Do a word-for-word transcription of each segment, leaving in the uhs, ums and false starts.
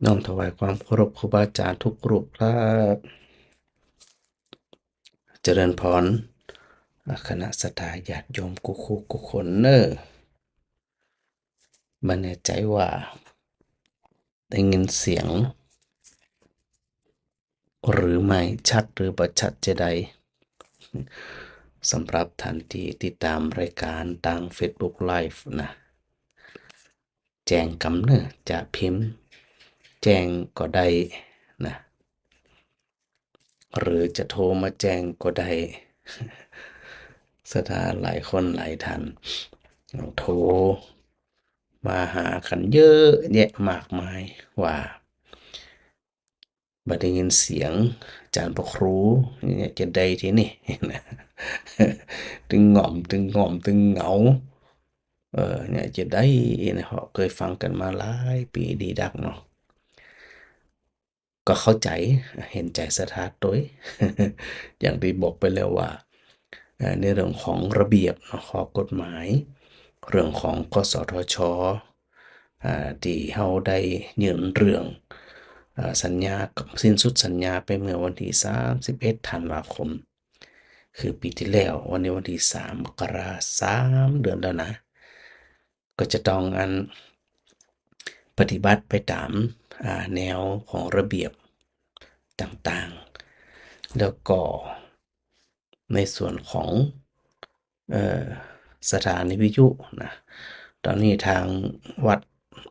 น้อมถวายความเคารพครูบาอาจารย์ทุกรูปครับ เจริญพร คณะศรัทธาญาติโยมกู้คู่กู้คนเน่อ บ่แน่ใจ๋ว่าได้ยินเสียงหรือไม่ ชัดหรือบ่ชัดจาใด สำหรับท่านตี้ติดต๋ามรายก๋านตางเฟซบุ๊กไลฟ์นะ แจ้งกำเน่อ จะพิมพ์แจ้งก็ได้นะ หรือจะโทรมาแจ้งก็ได้ ศรัทธาหลายคนหลายท่าน โทรมาหากั๋นเยอะแยะมากมายว่า บ่ได้ยินเสียงอาจ๋ารย์พระครูเนี่ยจาใดทีนี้ ตึงง่อม ตึงง่อม ตึงเหงา เออ เนี่ยจาใดเนี่ย เพราะเกยฟังกั๋นมาหลายปี๋ดีดักเนาะ ก็เข้าใจ๋ หันใจ๋ศรัทธาตวย อย่างตี้บอกไปแล้วว่า เอ่อ ในเรื่องของระเบียบเนาะ ข้อกฎหมาย เรื่องของ กสทช อ่า ตี้เฮาได้ยื่นเรื่อง อ่า สัญญา สิ้นสุดสัญญาไปเมื่อวันตี้สามสิบเอ็ดธันวาคม คือปี๋ตี้แล้ว วันนี้วันตี้สามมกรา สามเดือนแล้วนะ ก็จะต้องอันปฏิบัติไปต๋าม อ่า แนวของระเบียบต่างๆ แล้วก็ในส่วนของ เอ่อ สถานีวิทยุนะ ต๋อนนี้ตางวัด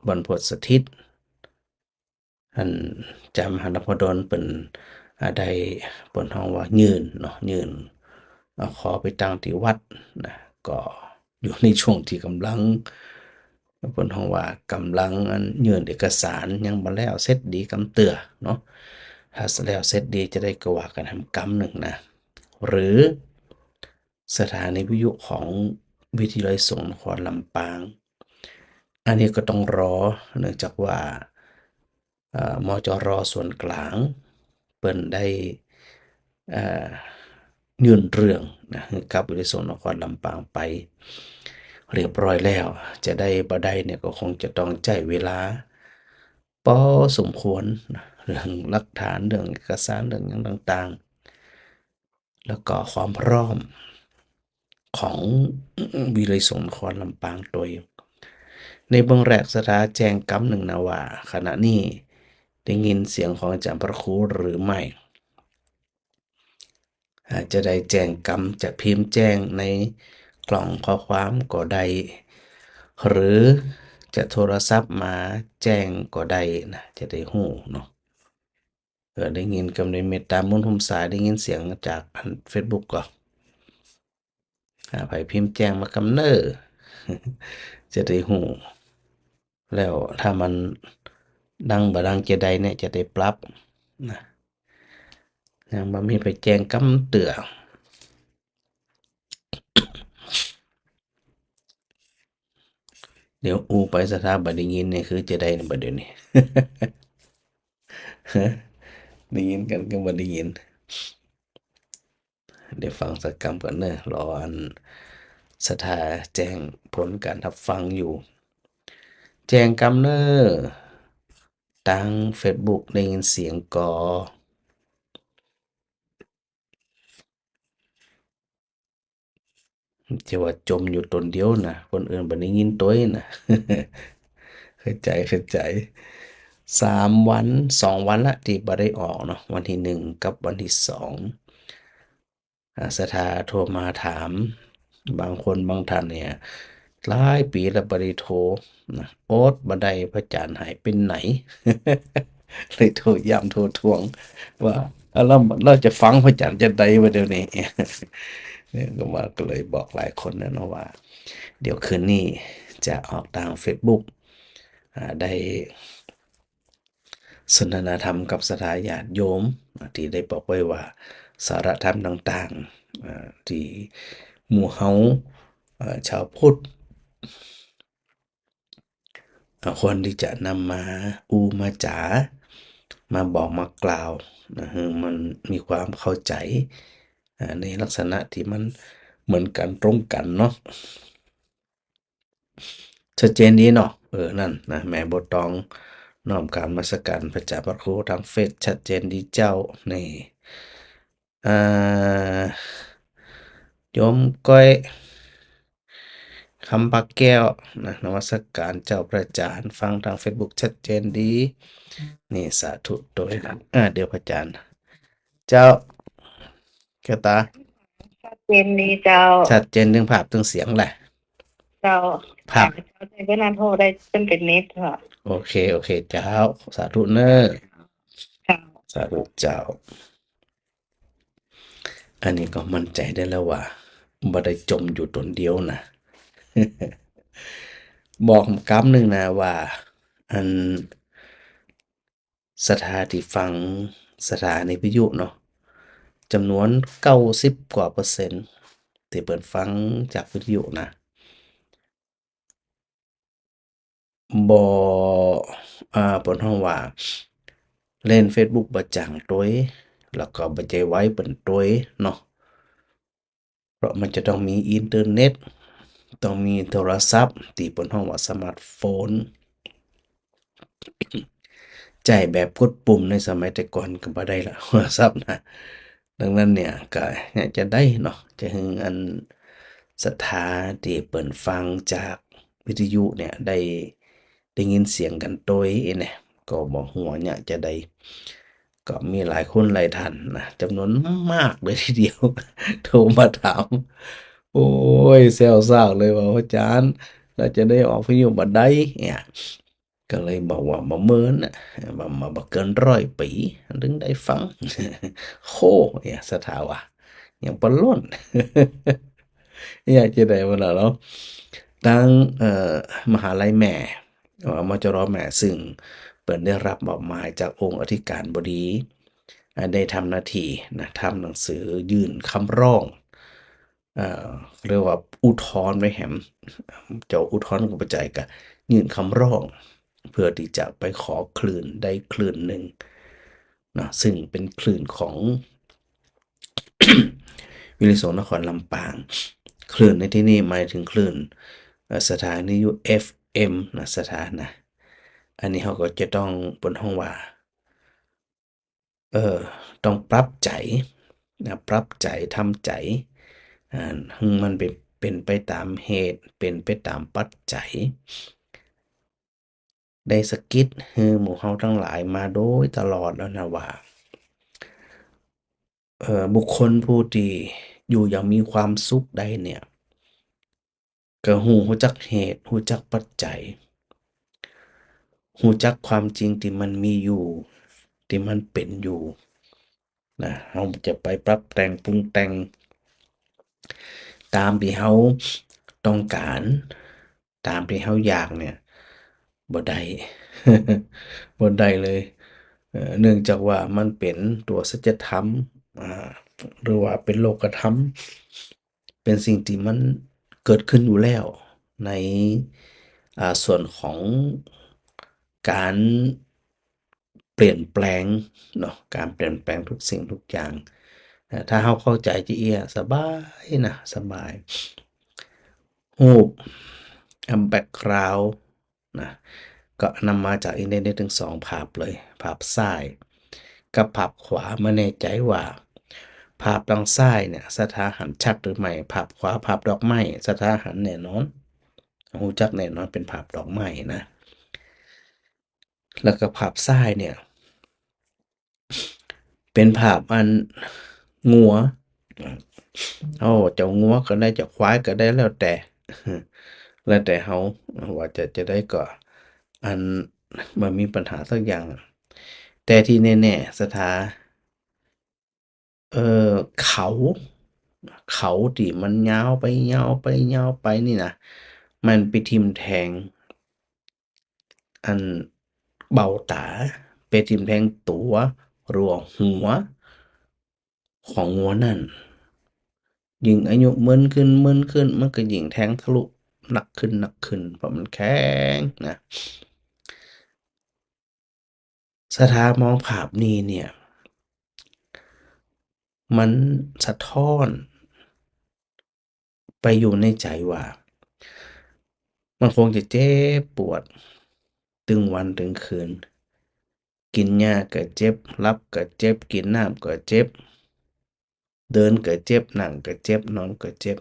บรรพตสถิต อันจำมหานพดลเปิ้น อ่า ได้ เปิ้นฮ้องว่ายื่นเนาะ ยื่น เอาขอไปตั้งตี้วัดนะ ก็อยู่ในช่วงตี้ก่ำลัง เปิ้นฮ้องว่าก่ำลังอันยื่นเอกสารยังบ่แล้วเสร็จดีกำเตื้อเนาะ ถ้าแล้วเสร็จดีจาใดก็ว่ากั๋นแหมกำนึ่งนะ หรือ สถานีวิทยุของวิทยาลัยสงฆ์นครลำปาง อันนี้ก็ต้องรอ เนื่องจากว่า เอ่อ มจร ส่วนกลาง เปิ้นได้ เอ่อ ยื่นเรื่องนะ กับวิทยาลัยสงฆ์นครลำปางไปเรียบร้อยแล้ว จะได้บ่ได้เนี่ยก็คงจะต้องใจ๊เวลาปอสมควรนะ เรื่องหลักฐาน เรื่องเอกสาร เรื่องหยังต่างๆ แล้วก็ความพร้อมของวิทยาลัยสงฆ์นครลำปางตวย ในเบื้องแรกศรัทธาแจ้งกำนึ่งนะว่า ขณะนี้ได้ยินเสียงของอาจ๋ารย์พระครูหรือไม่ อ่า จาใดแจ้งกำ จะพิมพ์แจ้งในกล่องข้อความก็ได้ หรือจะโทรศัพท์มาแจ้งก็ได้นะ จะได้ฮู้เนาะ เออ ได้ยินกำ ได้เมตตามุนหุ้มสาย ได้ยินเสียงจากอันเฟซบุ๊กก่อ อ่า ใผพิมพ์แจ้งมากำเน่อ จะได้ฮู้ แล้วถ้ามันดังบ่ดังจาใดเนี่ยจะได้ปรับนะ ยังบ่มีใผแจ้งกำเตื้อ เดี๋ยวอู้ไปศรัทธาบ่ได้ยินเนี่ยคือจาใดเนี่ยบ่าเดี๋ยวนี้ ได้ยินกั๋นก็บ่ได้ยิน เดี๋ยวฟังสักกำก่อนเน่อ รออันศรัทธาแจ้งผลก๋านฮับฟังอยู่ แจ้งกำเน่อ ตางเฟซบุ๊กได้ยินเสียงก่อ จะว่าจ่มอยู่ตนเดียวนะ คนอื่นบ่ได้ยินตวยนะ เข้าใจ๋ เข้าใจ๋ สามวัน สองวันละตี้บ่ได้ออกเนาะ วันตี้หนึ่งกับวันตี้สอง อ่า ศรัทธาโทรมาถาม บางคนบางท่านเนี่ย หลายปี๋แล้วบ่ได้โทรนะ อดบ่ได้ พระอาจ๋ารย์หายไปไหน เลยโทรย้ำโทรทวงว่า เอ้า แล้ว แล้วจะฟังพระอาจ๋ารย์จาใดบ่าเดี๋ยวนี้ เนี่ยก็ว่า ก็เลยบอกหลายคนแล้วเนาะว่า เดี๋ยวคืนนี้จะออกตางเฟซบุ๊ก อ่า ได้สนทนาธรรมกับศรัทธาญาติโยม อ่า ตี้ได้บอกไว้ว่าสาระธรรมต่างๆ อ่า ตี้หมู่เฮา อ่า ชาวพุทธ อ่า ควรตี้จะนำมาอู้มาจ๋า มาบอกมากล่าวนะ หื้อมันมีความเข้าใจ๋ อ่า ในลักษณะตี้มันเหมือนกั๋นตรงกั๋นเนาะ ชัดเจนดีเนาะ เออ นั่นนะ แม่บัวตอง น้อมกราบนมัสการพระอาจารย์พระครู ตางเฟซชัดเจนดีเจ้า นี่ อ่า โยมก้อย คำปากแก้วนะ นมัสการเจ้าพระอาจารย์ ฟังตางเฟซบุ๊กชัดเจนดี นี่สาธุโตย อ่า เดี๋ยวพระอาจารย์ เจ้า แก้วตา ชัดเจนดีเจ้า ชัดเจนตึงภาพตึงเสียงแหละ เจ้า ภาพ เจ้า แต่ก็นั่นโทษได้ มันเป็นเน็ตค่ะ โอเค โอเค เจ้า สาธุเน้อ เจ้า สาธุเจ้า อันนี้ก็มั่นใจ๋ได้แล้วว่า บ่ได้จ่มอยู่ต๋นเดียวนะ บอกกำนึ่งนะว่า อัน ศรัทธาตี้ฟังสถานีวิทยุเนาะ จ๋ำนวนเก้าสิบกว่าเปอร์เซ็นต์ตี้เปิ้นฟังจากวิทยุนะ บ่ อ่า เปิ้นฮ้องว่า เล่นเฟซบุ๊กบ่จ๋างตวย แล้วก็บ่ใจ้ไวเปิ้นตวยเนาะ เพราะมันจะต้องมีอินเทอร์เน็ต ต้องมีโทรศัพท์ ตี้เปิ้นฮ้องว่าสมาร์ทโฟน ใจ๊แบบกดปุ่มในสมัยแต่ก่อนก็บ่ได้ละ โทรศัพท์นะ ดังนั้นเนี่ย ก็เยียะจะใดเนาะ จะหื้ออันศรัทธาตี้เปิ้นฟังจากวิทยุเนี่ย ได้ ได้ยินเสียงกั๋นตวยอี้เนี่ย ก็บ่ฮู้ว่าเยียะจะใด ก็มีหลายคนหลายท่านนะ จ๋ำนวนมากเลยทีเดียว โทรมาถาม โอ้ย แซวซ่าเลยว่า "อาจ๋ารย์ แล้วจะได้ออกวิทยุบ่าใด" เนี่ย ก็เลยบอกว่าบ่เมินน่ะ ว่ามาบ่เกินร้อยปี๋ ตึงได้ฟัง โห เนี่ย ศรัทธาว่า ยังปะล้น เยียะจะใดบ่าเนาะ ตาง เอ่อ มหาลัยแม่ เอ่อ มจร แม่ ซึ่งเปิ้นได้รับมอบหมายจากองค์อธิการบดี อ่า ได้ทำหน้าที่นะ ทำหนังสือยื่นคำร้อง เอ่อ เรียกว่าอุทธรณ์ไว้แหม จะอุทธรณ์ก็บ่ใจ้ ก็ยื่นคำร้อง เพื่อตี้จะไปขอคลื่นได้คลื่นนึ่งเนาะ ซึ่งเป๋นคลื่นของ วิทยุส่งนครลำปาง คลื่นในตี้นี้หมายเถิงคลื่น เอ่อ สถานีวิทยุ เอฟเอ็ม นะ ศรัทธานะ อันนี้เฮาก็จะต้อง เปิ้นฮ้องว่า เอ่อ ต้องปรับใจ๋นะ ปรับใจ๋ ทำใจ๋ อ่า หื้อมันเป๋น เป๋นไปต๋ามเหตุ เป๋นไปต๋ามปัจจัย ได้สะกิดหื้อหมู่เฮาตังหลายมาโดยตลอดแล้วนะว่า เอ่อ บุคคลผู้ตี้อยู่อย่างมีความสุขได้เนี่ย ก็ฮู้ ฮู้จักเหตุ ฮู้จักปัจจัย ฮู้จักความจริงตี้มันมีอยู่ ตี้มันเป๋นอยู่นะ เฮาจะไปปรับแต่งปรุงแต่งต๋ามตี้เฮาต้องก๋าน ต๋ามตี้เฮาอยากเนี่ย บ่ได้ บ่ได้เลย เอ่อ เนื่องจากว่ามันเป๋นตั๋วสัจธรรม อ่า หรือว่าเป๋นโลกธรรม เป๋นสิ่งตี้มันเกิดขึ้นอยู่แล้วใน อ่า ส่วนของก๋านเปลี่ยนแปลงเนาะ ก๋านเปลี่ยนแปลงทุกสิ่งทุกอย่าง เอ่อ ถ้าเฮาเข้าใจ๋จะอี้สบายนะ สบาย ฮูป อ่า แบ็คกราวด์ นะ ก็นำมาจากอินเทอร์เน็ตตึงสองภาพเลย ภาพซ้ายกับภาพขวา บ่แน่ใจ๋ว่าภาพตางซ้ายเนี่ย ศรัทธาหันชัดหรือไม่ ภาพขวา ภาพดอกไม้ ศรัทธาหันแน่นอน ฮู้จักแน่นอนเป๋นภาพดอกไม้นะ แล้วก็ภาพซ้ายเนี่ย เป๋นภาพอันงัว เอ้า จะงัวก็ได้ จะควายก็ได้ แล้วแต่ แล้วแต่เฮาว่าจะ จะใดก็ อัน บ่มีปัญหาสักอย่าง แต่ตี้แน่ๆ ศรัทธา เอ่อ เขา เขาตี้มันยาวไป ยาวไป ยาวไปนี่นะ มันไปทิ่มแทง อันเบ้าต๋า ไปทิ่มแทงตั๋ว หรือว่าหัวของงัวนั้น ยิ่งอายุเมินขึ้น เมินขึ้น มันก็ยิ่งแทงทะลุหนักขึ้น หนักขึ้น เพราะมันแข็งนะ ศรัทธามองภาพนี้เนี่ย มันสะท้อนไปอยู่ในใจ๋ว่า มันคงจะเจ็บปวดตึงวันตึงคืน กิ๋นยาก็เจ็บ หลับก็เจ็บ กิ๋นน้ำก็เจ็บ เดินก็เจ็บ นั่งก็เจ็บ นอนก็เจ็บ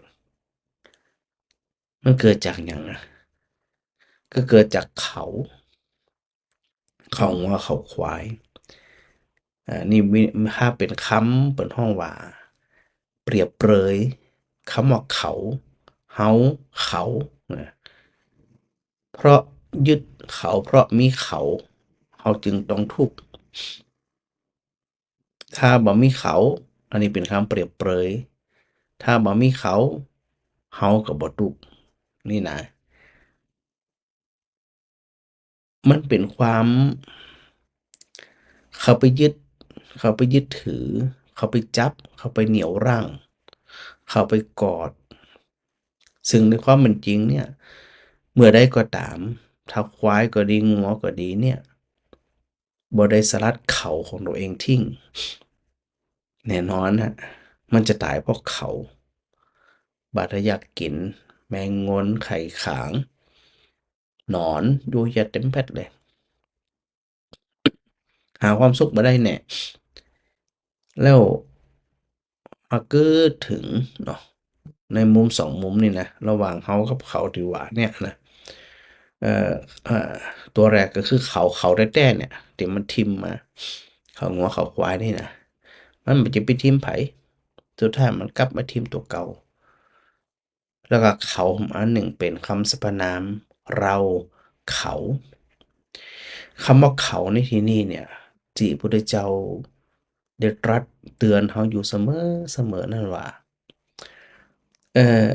มันเกิดจากหยังอะ ก็เกิดจากเขา เขางัวเขาควาย อ่า นี่มี ถ้าเป๋นกำเปิ้นฮ้องว่า เปรียบเปรย กำว่าเขา เฮา เขา นะ เพราะยึดเขา เพราะมีเขา เฮาจึงต้องตุ๊กข์ ถ้าบ่มีเขา อันนี้เป๋นกำเปรียบเปรย ถ้าบ่มีเขา เฮาก็บ่ตุ๊กข์ นี่นะ มันเป๋นความ เข้าไปยึด เข้าไปยึดถือ เข้าไปจับ เข้าไปเหนี่ยวรั้ง เข้าไปกอด ซึ่งในความเป๋นจริงเนี่ย เมื่อใดก็ต๋าม ถ้าควายก็ดี งัวก็ดีเนี่ย บ่ได้สลัดเขาของตั๋วเองทิ้ง แน่นอนฮะ มันจะต๋ายเพราะเขา บาดทะยักกิ๋น แมงงน ไข่ขาง หนอน ยุงเยียดเต็มแผ่ดเลย หาความสุขบ่ได้แน่ แล้วมาเกิดเถิงเนาะ ในมุมสองมุมนี่นะ ระหว่างเฮากับเขาตี้ว่าเนี่ยนะ เอ่อ เอ่อ ตั๋วแรกก็คือเขา เขาแต๊ๆ เนี่ย ตี้มันทิ่มมา เขางัวเขาควายนี่นะ มันบ่จะไปทิ่มใผ สุดท้ายมันกลับมาทิ่มตั๋วเก่า แล้วก็เขาอันนึ่งเป๋นกำสรรพนาม เรา เขา กำว่าเขาในตี้นี่เนี่ย ตี้พุทธเจ้าได้ตรัสเตื๋อนเฮาอยู่เสมอ เสมอนั่นว่า เอ่อ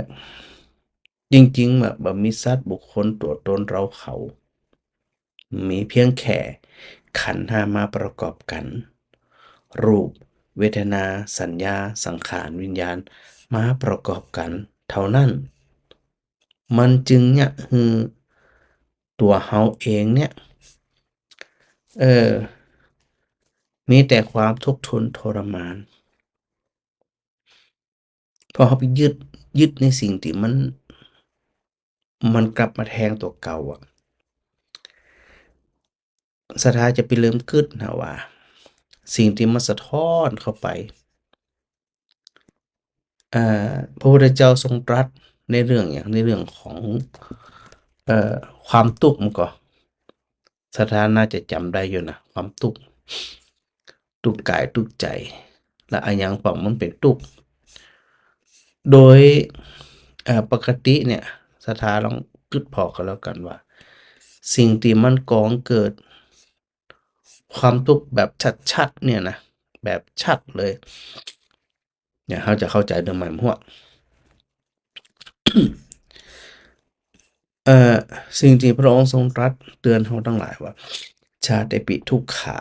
จริงๆ อะ บ่มีสัตว์บุคคลตั๋วตนเราเขา มีเพียงแค่ขันธ์ห้ามาประกอบกั๋น รูป เวทนา สัญญา สังขาร วิญญาณ มาประกอบกั๋นเท่านั้น มันจึงเยียะหื้อตั๋วเฮาเองเนี่ย เอ่อ มีแต่ความทุกข์ทนทรมาน เพราะเฮาไปยึด ยึดในสิ่งตี้มัน มันกลับมาแทงตั๋วเก่าอะ ศรัทธาจะไปเริ่มกึ๊ดนะว่า สิ่งตี้มันสะท้อนเข้าไป เอ่อ พระพุทธเจ้าทรงตรัสในเรื่องหยัง ในเรื่องของ เอ่อ ความตุ๊กข์มันก็ ศรัทธาน่าจะจ๋ำได้อยู่นะ ความตุ๊กข์ ตุ๊กข์ก๋ายตุ๊กข์ใจ๋ และอะหยังปองมันเป๋นตุ๊กข์ โดย เอ่อ ปกติเนี่ย ศรัทธาลองกึ๊ดผ่อก็แล้วกั๋นว่า สิ่งตี้มันก่อเกิดความตุ๊กข์แบบชัดๆ เนี่ยนะ แบบชัดเลย เนี่ย เฮาจะเข้าใจ๋โดยหมายหัว เอ่อ สิ่งตี้พระองค์ทรงตรัสเตื๋อนเฮาตังหลายว่า ชาติปิ ทุกขา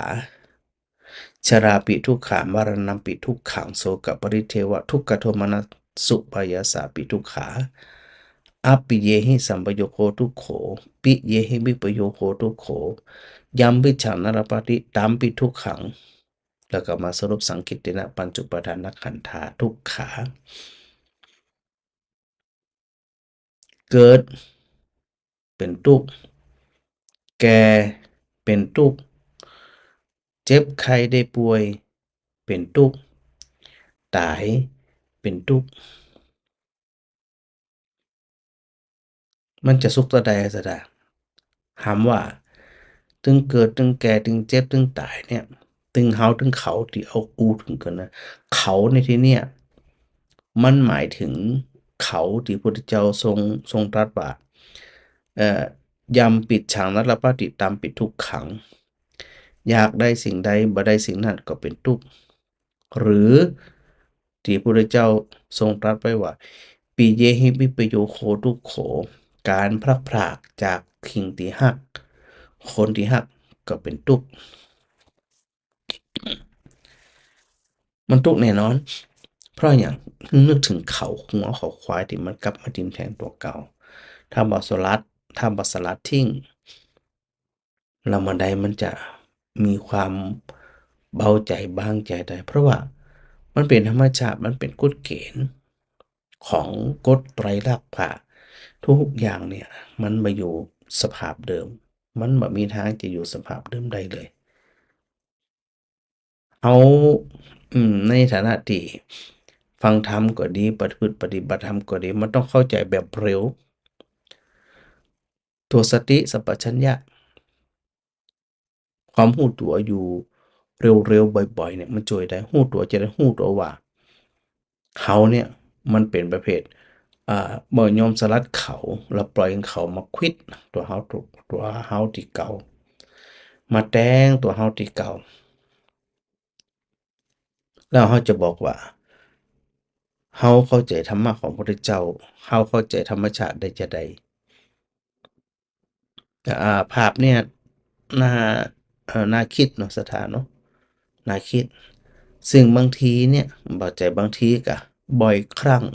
ชราปิ ทุกขา มรณัมปิ ทุกขัง โสกะปริเทวะ ทุกขโทมนัสสุปายาสาปิ ทุกขา อัปปิเยหิ สัมปโยโค ทุกโข ปิเยหิ วิปโยโค ทุกโข ยัมปิจฉัง นรปปาติ ตัมปิ ทุกขัง แล้วก็มาสรุปสังขิตเตนะ ปัญจุปาทานขันธา ทุกขา เกิดเป๋นตุ๊กข์ แก่เป๋นตุ๊กข์ เจ็บไข้ได้ป่วยเป๋นตุ๊กข์ ต๋ายเป๋นตุ๊กข์ มันจะสุขเต้าใดอะศรัทธา ถามว่า ตึงเกิด ตึงแก่ ตึงเจ็บ ตึงต๋ายเนี่ย ตึงเฮา ตึงเขา ตี้เอากูเถิงกั๋นนะ เขาในตี้เนี่ย มันหมายเถิงเขาตี้พุทธเจ้าทรง ทรงตรัสว่า เอ่อ ยัมปิจฉัง นรปปาติ ตัมปิ ทุกขัง อยากได้สิ่งใด บ่ได้สิ่งนั้นก็เป๋นตุ๊กข์ หรือตี้พุทธเจ้าทรงตรัสไว้ว่า ปิเยหิ วิปโยโค ทุกโข ก๋านพลัดพรากจากสิ่งตี้ฮัก คนตี้ฮักก็เป๋นตุ๊กข์ มันตุ๊กข์แน่นอน เพราะหยัง นึกเถิงเขางัวเขาควายตี้มันกลับมาทิ่มแทงตั๋วเก่า ถ้าบ่สลัด ถ้าบ่สลัดทิ้ง แล้วเมื่อใดมันจะมีความเบาใจ๋บางใจ๋ได้ เพราะว่ามันเป๋นธรรมชาติ มันเป๋นกฎเกณฑ์ของกฎไตรลักษณ์ว่า ทุกอย่างเนี่ยมันบ่อยู่สภาพเดิม มันบ่มีทางจะอยู่สภาพเดิมได้เลย เฮา อืม ในฐานะตี้ฟังธรรมก็ดี ประพฤติปฏิบัติธรรมก็ดี มันต้องเข้าใจ๋แบบเร็ว ตั๋วสติสัมปชัญญะ ความฮู้ตั๋วอยู่เร็วๆ บ่อยๆ เนี่ย มันจ้วยได้ ฮู้ตั๋วจะได้ฮู้ตั๋วว่า เฮาเนี่ยมันเป๋นประเภท อ่า บ่ยอมสลัดเขา แล้วปล่อยเขามาควิดตั๋วเฮา ตั๋วเฮาตี้เก่า มาแตงตั๋วเฮาตี้เก่า แล้วเฮาจะบอกว่า เฮาเข้าใจ๋ธรรมะของพระพุทธเจ้า เฮาเข้าใจ๋ธรรมชาติได้จาใด อ่า ภาพเนี่ย น่า เอ่อ น่าคิดเนาะ ศรัทธาเนาะ น่าคิด ซึ่งบางทีเนี่ย บ่ใจ้บางทีกะ บ่อยครั้ง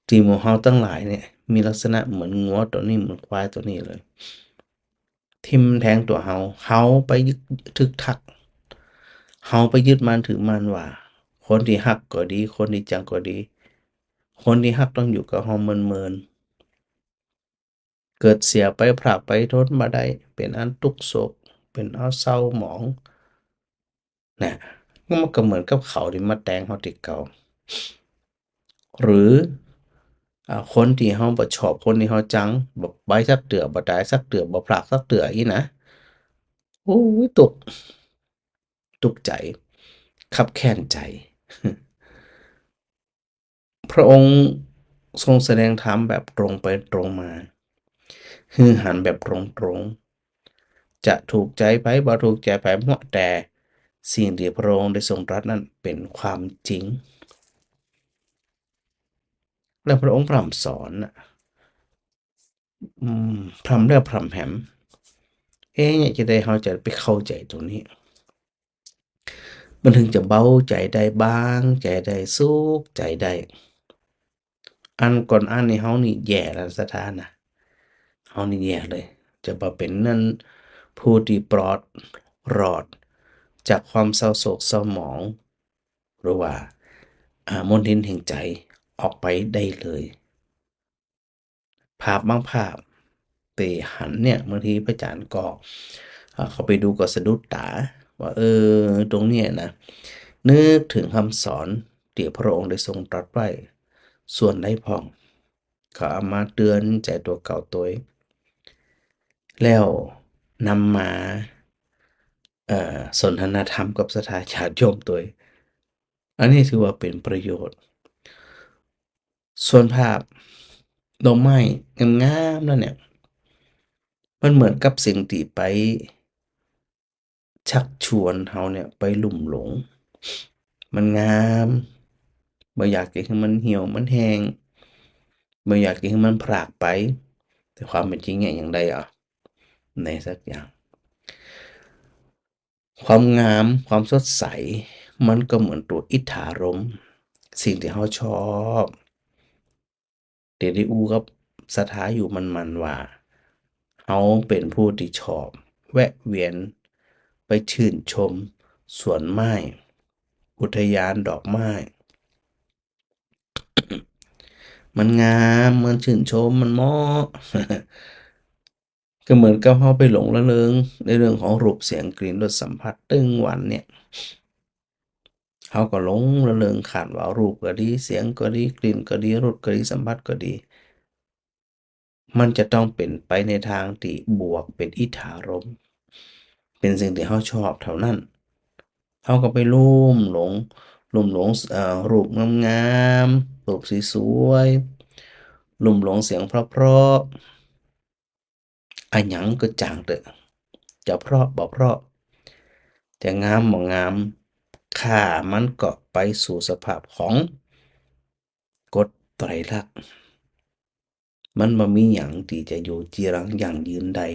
ตี้หมู่เฮาตังหลายเนี่ย มีลักษณะเหมือนงัวตั๋วนี้ เหมือนควายตั๋วนี้เลย ทิ่มแตงตั๋วเฮา เฮาไปยึดถือถืก เฮาไปยึดมั่นถือมั่นว่า คนตี้ฮักก็ดี คนตี้จังก็ดี คนตี้ฮักต้องอยู่กับเฮาเมินๆ เกิดเสียไป พรากไป ทนบ่ได้ เป๋นอันตุ๊กโศก เป๋นอันเศร้าหมอง นะ มันก็เหมือนกับเขาตี้มาแตงเฮาตี้เก่า หรือ อ่า คนตี้เฮาบ่ชอบ คนตี้เฮาจัง บ่ไปสักเตื้อ บ่ต๋ายสักเตื้อ บ่พรากสักเตื้ออี้นะ โอ้ย ตุ๊ก ตุ๊กใจ๋ คับแค้นใจ๋ พระองค์ทรงแสดงธรรมแบบตรงไปตรงมา หื้อหันแบบตรงๆ จะถูกใจ๋ใผ บ่ถูกใจ๋ใผ เมื่อแต่สิ่งตี้พระองค์ได้ทรงตรัสนั้นเป๋นความจริง แล้วพระองค์พร่ำสอนน่ะ อืม พร่ำแล้วพร่ำแหม เอ๊ะ เนี่ยจะได้ เฮาจะไปเข้าใจ๋ตรงนี้ มันถึงจะเบาใจ๋ได้ บางใจ๋ได้ สุขใจ๋ได้ อันก่อนอั้นนี่เฮานี่แย่แล้ว ศรัทธานะ เฮานี่แย่เลย จะบ่เป๋นนั้น ผู้ตี้ปลอดรอดจากความเศร้าโศกเศร้าหมอง หรือว่า อ่า มลทินแห่งใจ๋ออกไปได้เลย ภาพบางภาพตี้หันเนี่ย บางทีพระอาจ๋ารย์ก็ อ่า เข้าไปดูก็สะดุดต๋าว่า เออ ตรงเนี้ยนะ นึกเถิงกำสอนตี้พระองค์ได้ทรงตรัสไว้ส่วนใดพ่อง ก็เอามาเตื๋อนใจ๋ตั๋วเก่าตวย แล้วนำมา เอ่อ สนทนาธรรมกับศรัทธาญาติโยมตวย อันนี้ถือว่าเป๋นประโยชน์ ส่วนภาพดอกไม้งามๆ นั่นเนี่ย มันเหมือนกับสิ่งตี้ไป ชักชวนเฮาเนี่ยไปลุ่มหลง มันงาม บ่อยากจะหื้อมันเหี่ยวมันแห้ง บ่อยากจะหื้อมันพรากไป แต่ความเป๋นจริงเนี่ยอย่างใดอ่ะ ในสักอย่าง ความงาม ความสดใส มันก็เหมือนตั๋วอิทธารมณ์ สิ่งตี้เฮาชอบ เดี๋ยวได้อู้กับศรัทธาอยู่มันๆ ว่า เฮาเป๋นผู้ตี้ชอบแวะเวียนไปชื่นชมสวนไม้ อุทยานดอกไม้ มันงาม มันชื่นชม มันเหมาะ ก็เหมือนกับเฮาไปหลงระเริงในเรื่องของรูป เสียง กลิ่น รส สัมผัส ตึงวันเนี่ย เฮาก็หลงระเริง คาดว่ารูปก็ดี เสียงก็ดี กลิ่นก็ดี รสก็ดี สัมผัสก็ดี มันจะต้องเป๋นไปในทางตี้บวก เป๋นอิทธารมณ์ เป๋นสิ่งตี้เฮาชอบเต้านั้น เฮาก็ไปลุ่มหลง ลุ่มหลง เอ่อ รูปงามๆ รูปสวยๆ ลุ่มหลงเสียงเพราะๆ อะหยังก็จ่างเต๊อะ จะเพราะบ่เพราะ จะงามบ่งาม ข้ามันก็ไปสู่สภาพของกฎไตรลักษณ์ มันบ่มีหยังตี้จะอยู่จีรังยั่งยืนได้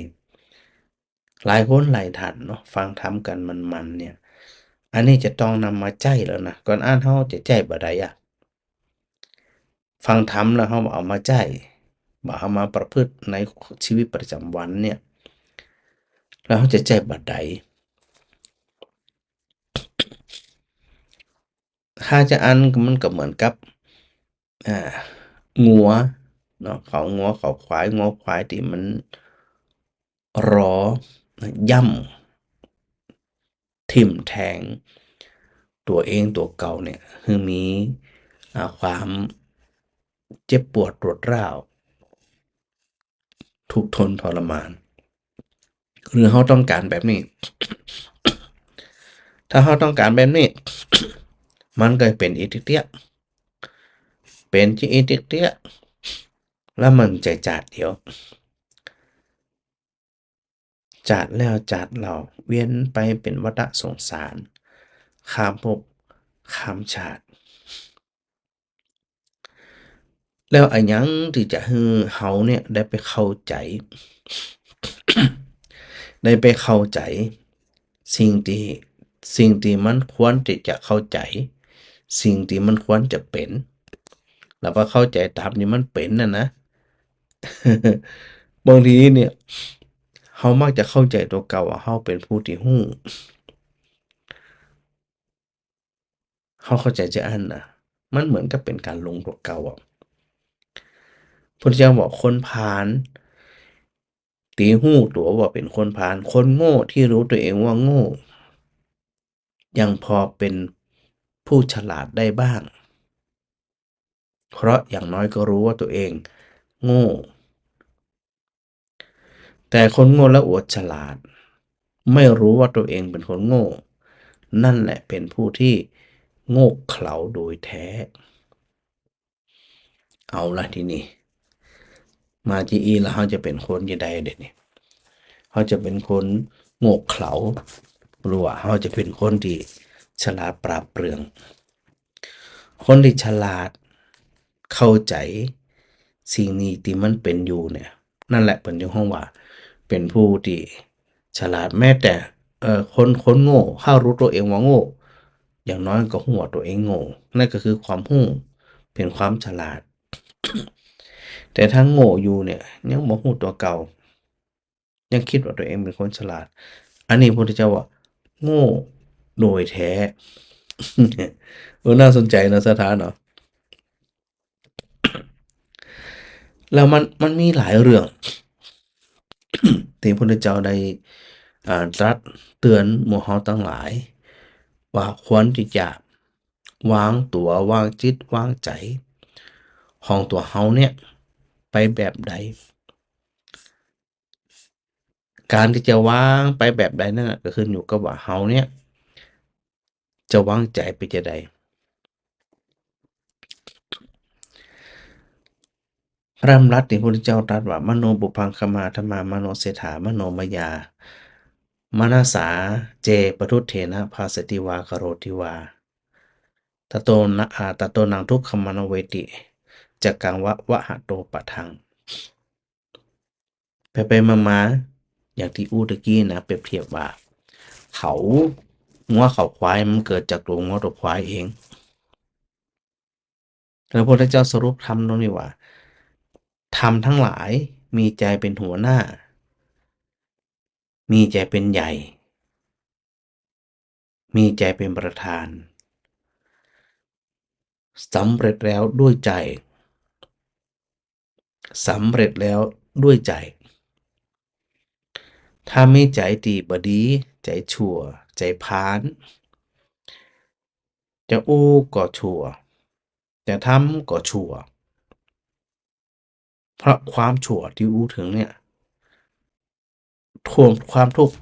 หลายคนหลายท่านเนาะ ฟังธรรมกั๋นมันๆ เนี่ย อันนี้จะต้องนำมาใจ๊แล้วนะ ก่อนอั้นเฮาจะใจ๊บ่ได้อะ ฟังธรรมแล้วเฮาบ่เอามาใจ๊ บ่เอามาประพฤติในชีวิตประจ๋ำวันเนี่ย แล้วเฮาจะใจ๊บ่าใด ถ้าจะอั้นมันก็เหมือนกับ อ่า งัวเนาะ เขางัวเขาควาย งัวควายตี้มันรอ ย่ำ ทิ่มแทงตั๋วเองตั๋วเก่าเนี่ย หื้อมี อ่า ความเจ็บปวดรวดร้าว ทุกข์ทนทรมาน หรือเฮาต้องก๋านแบบนี้ ถ้าเฮาต้องก๋านแบบนี้ มันก็เป๋นอีกเตี้ยๆ เป๋นจริงอีกเตี้ยๆ แล้วมันใจ้จาติเดียว จาติแล้วจาติเล่า เวียนไปเป๋นวัฏสงสาร ข้ามภพข้ามจาติ แล้วอะหยังตี้จะหื้อเฮาเนี่ยได้ไปเข้าใจ๋ ได้ไปเข้าใจ๋สิ่งตี้ สิ่งตี้มันควรตี้จะเข้าใจ๋ สิ่งตี้มันควรจะเป๋น แล้วไปเข้าใจ๋ต๋ามตี้มันเป๋นน่ะนะ บางทีเนี่ย เฮามักจะเข้าใจ๋ตั๋วเก่าว่าเฮาเป๋นผู้ตี้ฮู้ เฮาเข้าใจ๋จาอั้นนะ มันเหมือนกับเป๋นก๋านหลงตั๋วเก่าอะ พุทธเจ้าบอกคนพาลตี้ฮู้ตั๋วว่าเป๋นคนพาล คนโง่ที่รู้ตัวเองว่าโง่ ยังพอเป๋นผู้ฉลาดได้บ้าง เพราะอย่างน้อยก็รู้ว่าตัวเองโง่ แต่คนโง่และอวดฉลาด ไม่รู้ว่าตัวเองเป็นคนโง่ นั่นแหละเป็นผู้ที่โง่เขลาโดยแท้ เอาละทีนี้ มาจาอี้ละ เฮาจะเป๋นคนจาใดเดี๋ยวนี้ เฮาจะเป๋นคนโง่เขลา หรือว่าเฮาจะเป๋นคนตี้ฉลาดปราดเปรื่อง คนตี้ฉลาดเข้าใจ๋สิ่งนี้ตี้มันเป๋นอยู่เนี่ย นั่นแหละเปิ้นจึงฮ้องว่าเป๋นผู้ตี้ฉลาด แม้แต่ เอ่อ คน คนโง่ ถ้ารู้ตัวเองว่าโง่ อย่างน้อยก็ฮู้ว่าตัวเองโง่ นั่นก็คือความฮู้ เป๋นความฉลาด แต่ถ้าโง่อยู่เนี่ย ยังบ่ฮู้ตั๋วเก่า ยังกึ๊ดว่าตัวเองเป๋นคนฉลาด อันนี้พระพุทธเจ้าว่าโง่โดยแท้ เออ น่าสนใจ๋เนาะ ศรัทธาเนาะ แล้วมัน มันมีหลายเรื่อง ตี้พระพุทธเจ้าได้ อ่า ตรัสเตื๋อนหมู่เฮาตังหลาย ว่าควรตี้จะวางตั๋ว วางจิต วางใจ๋ของตั๋วเฮาเนี่ยไปแบบใด ก๋านตี้จะวางไปแบบใดนั่นน่ะ ก็ขึ้นอยู่กับว่าเฮาเนี่ยจะวางใจ๋ไปจาใด พระดำรัสตี้พระพุทธเจ้าตรัสว่า มโนปุพพังคมาธัมมา มโนเศรษฐามโนมยา มนสา เจ ปทุทธเถนะ ภาสติวา กโรติวา ตโตนะ อ่า ตโตนังทุกขมันเวติ จักขังวะวะหะโตปะทัง ไปๆ มาๆ อย่างตี้อู้ตะกี้นะ เปรียบเทียบว่า เขา งัวเขาควายมันเกิดจากตั๋วงัวตั๋วควายเอง แล้วพระพุทธเจ้าสรุปธรรมตรงนี้ว่า ธรรมทั้งหลายมีใจ๋เป๋นหัวหน้า มีใจ๋เป๋นใหญ่ มีใจ๋เป๋นประธาน สำเร็จแล้วด้วยใจ๋ สำเร็จแล้วด้วยใจ๋ ถ้ามีใจ๋ตี้บ่ดี ใจ๋ชั่ว ใจ๋พาล จะอู้ก็ชั่ว จะทำก็ชั่ว เพราะความชั่วตี้อู้เถิงเนี่ย ท่วมความทุกข์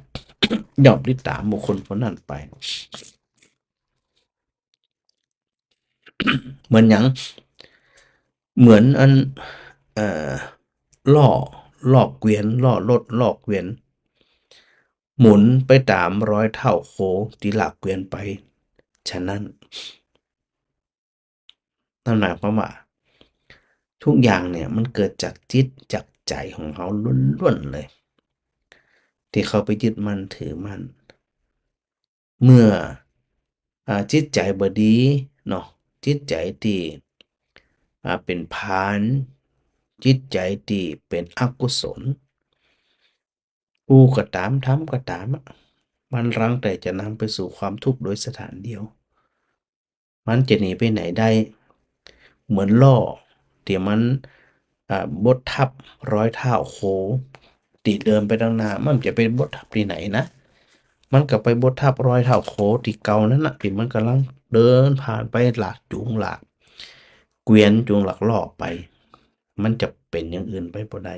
ย่อมติดต๋ามบุคคลผู้นั้นไป เหมือนหยัง เหมือนอัน เอ่อ ล้อ ล้อเกวียน ล้อรถ ล้อเกวียน หมุนไปต๋ามรอยเท้าโคตี้ลากเกวียนไป ฉะนั้น นั่นหมายความว่า ทุกอย่างเนี่ยมันเกิดจากจิตจากใจ๋ของเฮาล้วนๆ เลย ตี้เข้าไปยึดมั่นถือมั่น เมื่อ อ่า จิตใจ๋บ่ดีเนาะ จิตใจ๋ตี้ อ่า เป๋นพาล จิตใจ๋ตี้เป๋นอกุศล อู้ก็ต๋าม ทำก็ต๋ามอะ มันรังแต่จะนำไปสู่ความทุกข์โดยสถานเดียว มันจะหนีไปไหนได้ เหมือนล้อตี้มัน อ่า บดทับรอยเท้าโคตี้เดินไปตังหน้า มันจะไปบดทับตี้ไหนนะ มันก็ไปบดทับรอยเท้าโขตี้เก่านั้นน่ะ ตี้มันก่ำลังเดินผ่านไปหลากจูงหลากเกวียนจูงหลากล้อไป มันจะเป๋นอย่างอื่นไปบ่ได้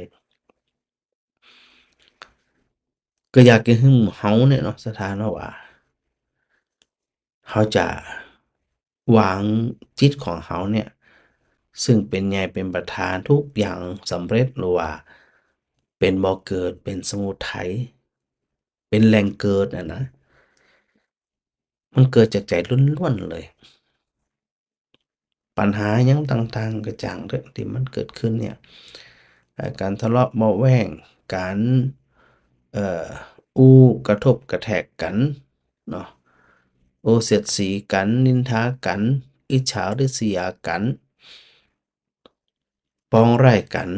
ก็อยากจะหื้อเฮาเนี่ยเนาะ ศรัทธาเนาะ ว่า เฮาจะวางจิตของเฮาเนี่ย ซึ่งเป๋นใหญ่เป๋นประธาน ทุกอย่างสำเร็จ หรือว่าเป๋นบ่อเกิด เป๋นสมุทัย เป๋นแหล่งเกิดน่ะนะ มันเกิดจากใจ๋ล้วนๆ เลย ปัญหาหยังต่างๆ ก็จ้างเต๊อะ ตี้มันเกิดขึ้นเนี่ย เอ่อ ก๋านทะเลาะเบาะแว้ง ก๋าน เอ่อ อู้กระทบกระแทกกั๋นเนาะ อู้เสียดสีกั๋น นินทากั๋น อิจฉาริษยากั๋น ปองร้ายกั๋น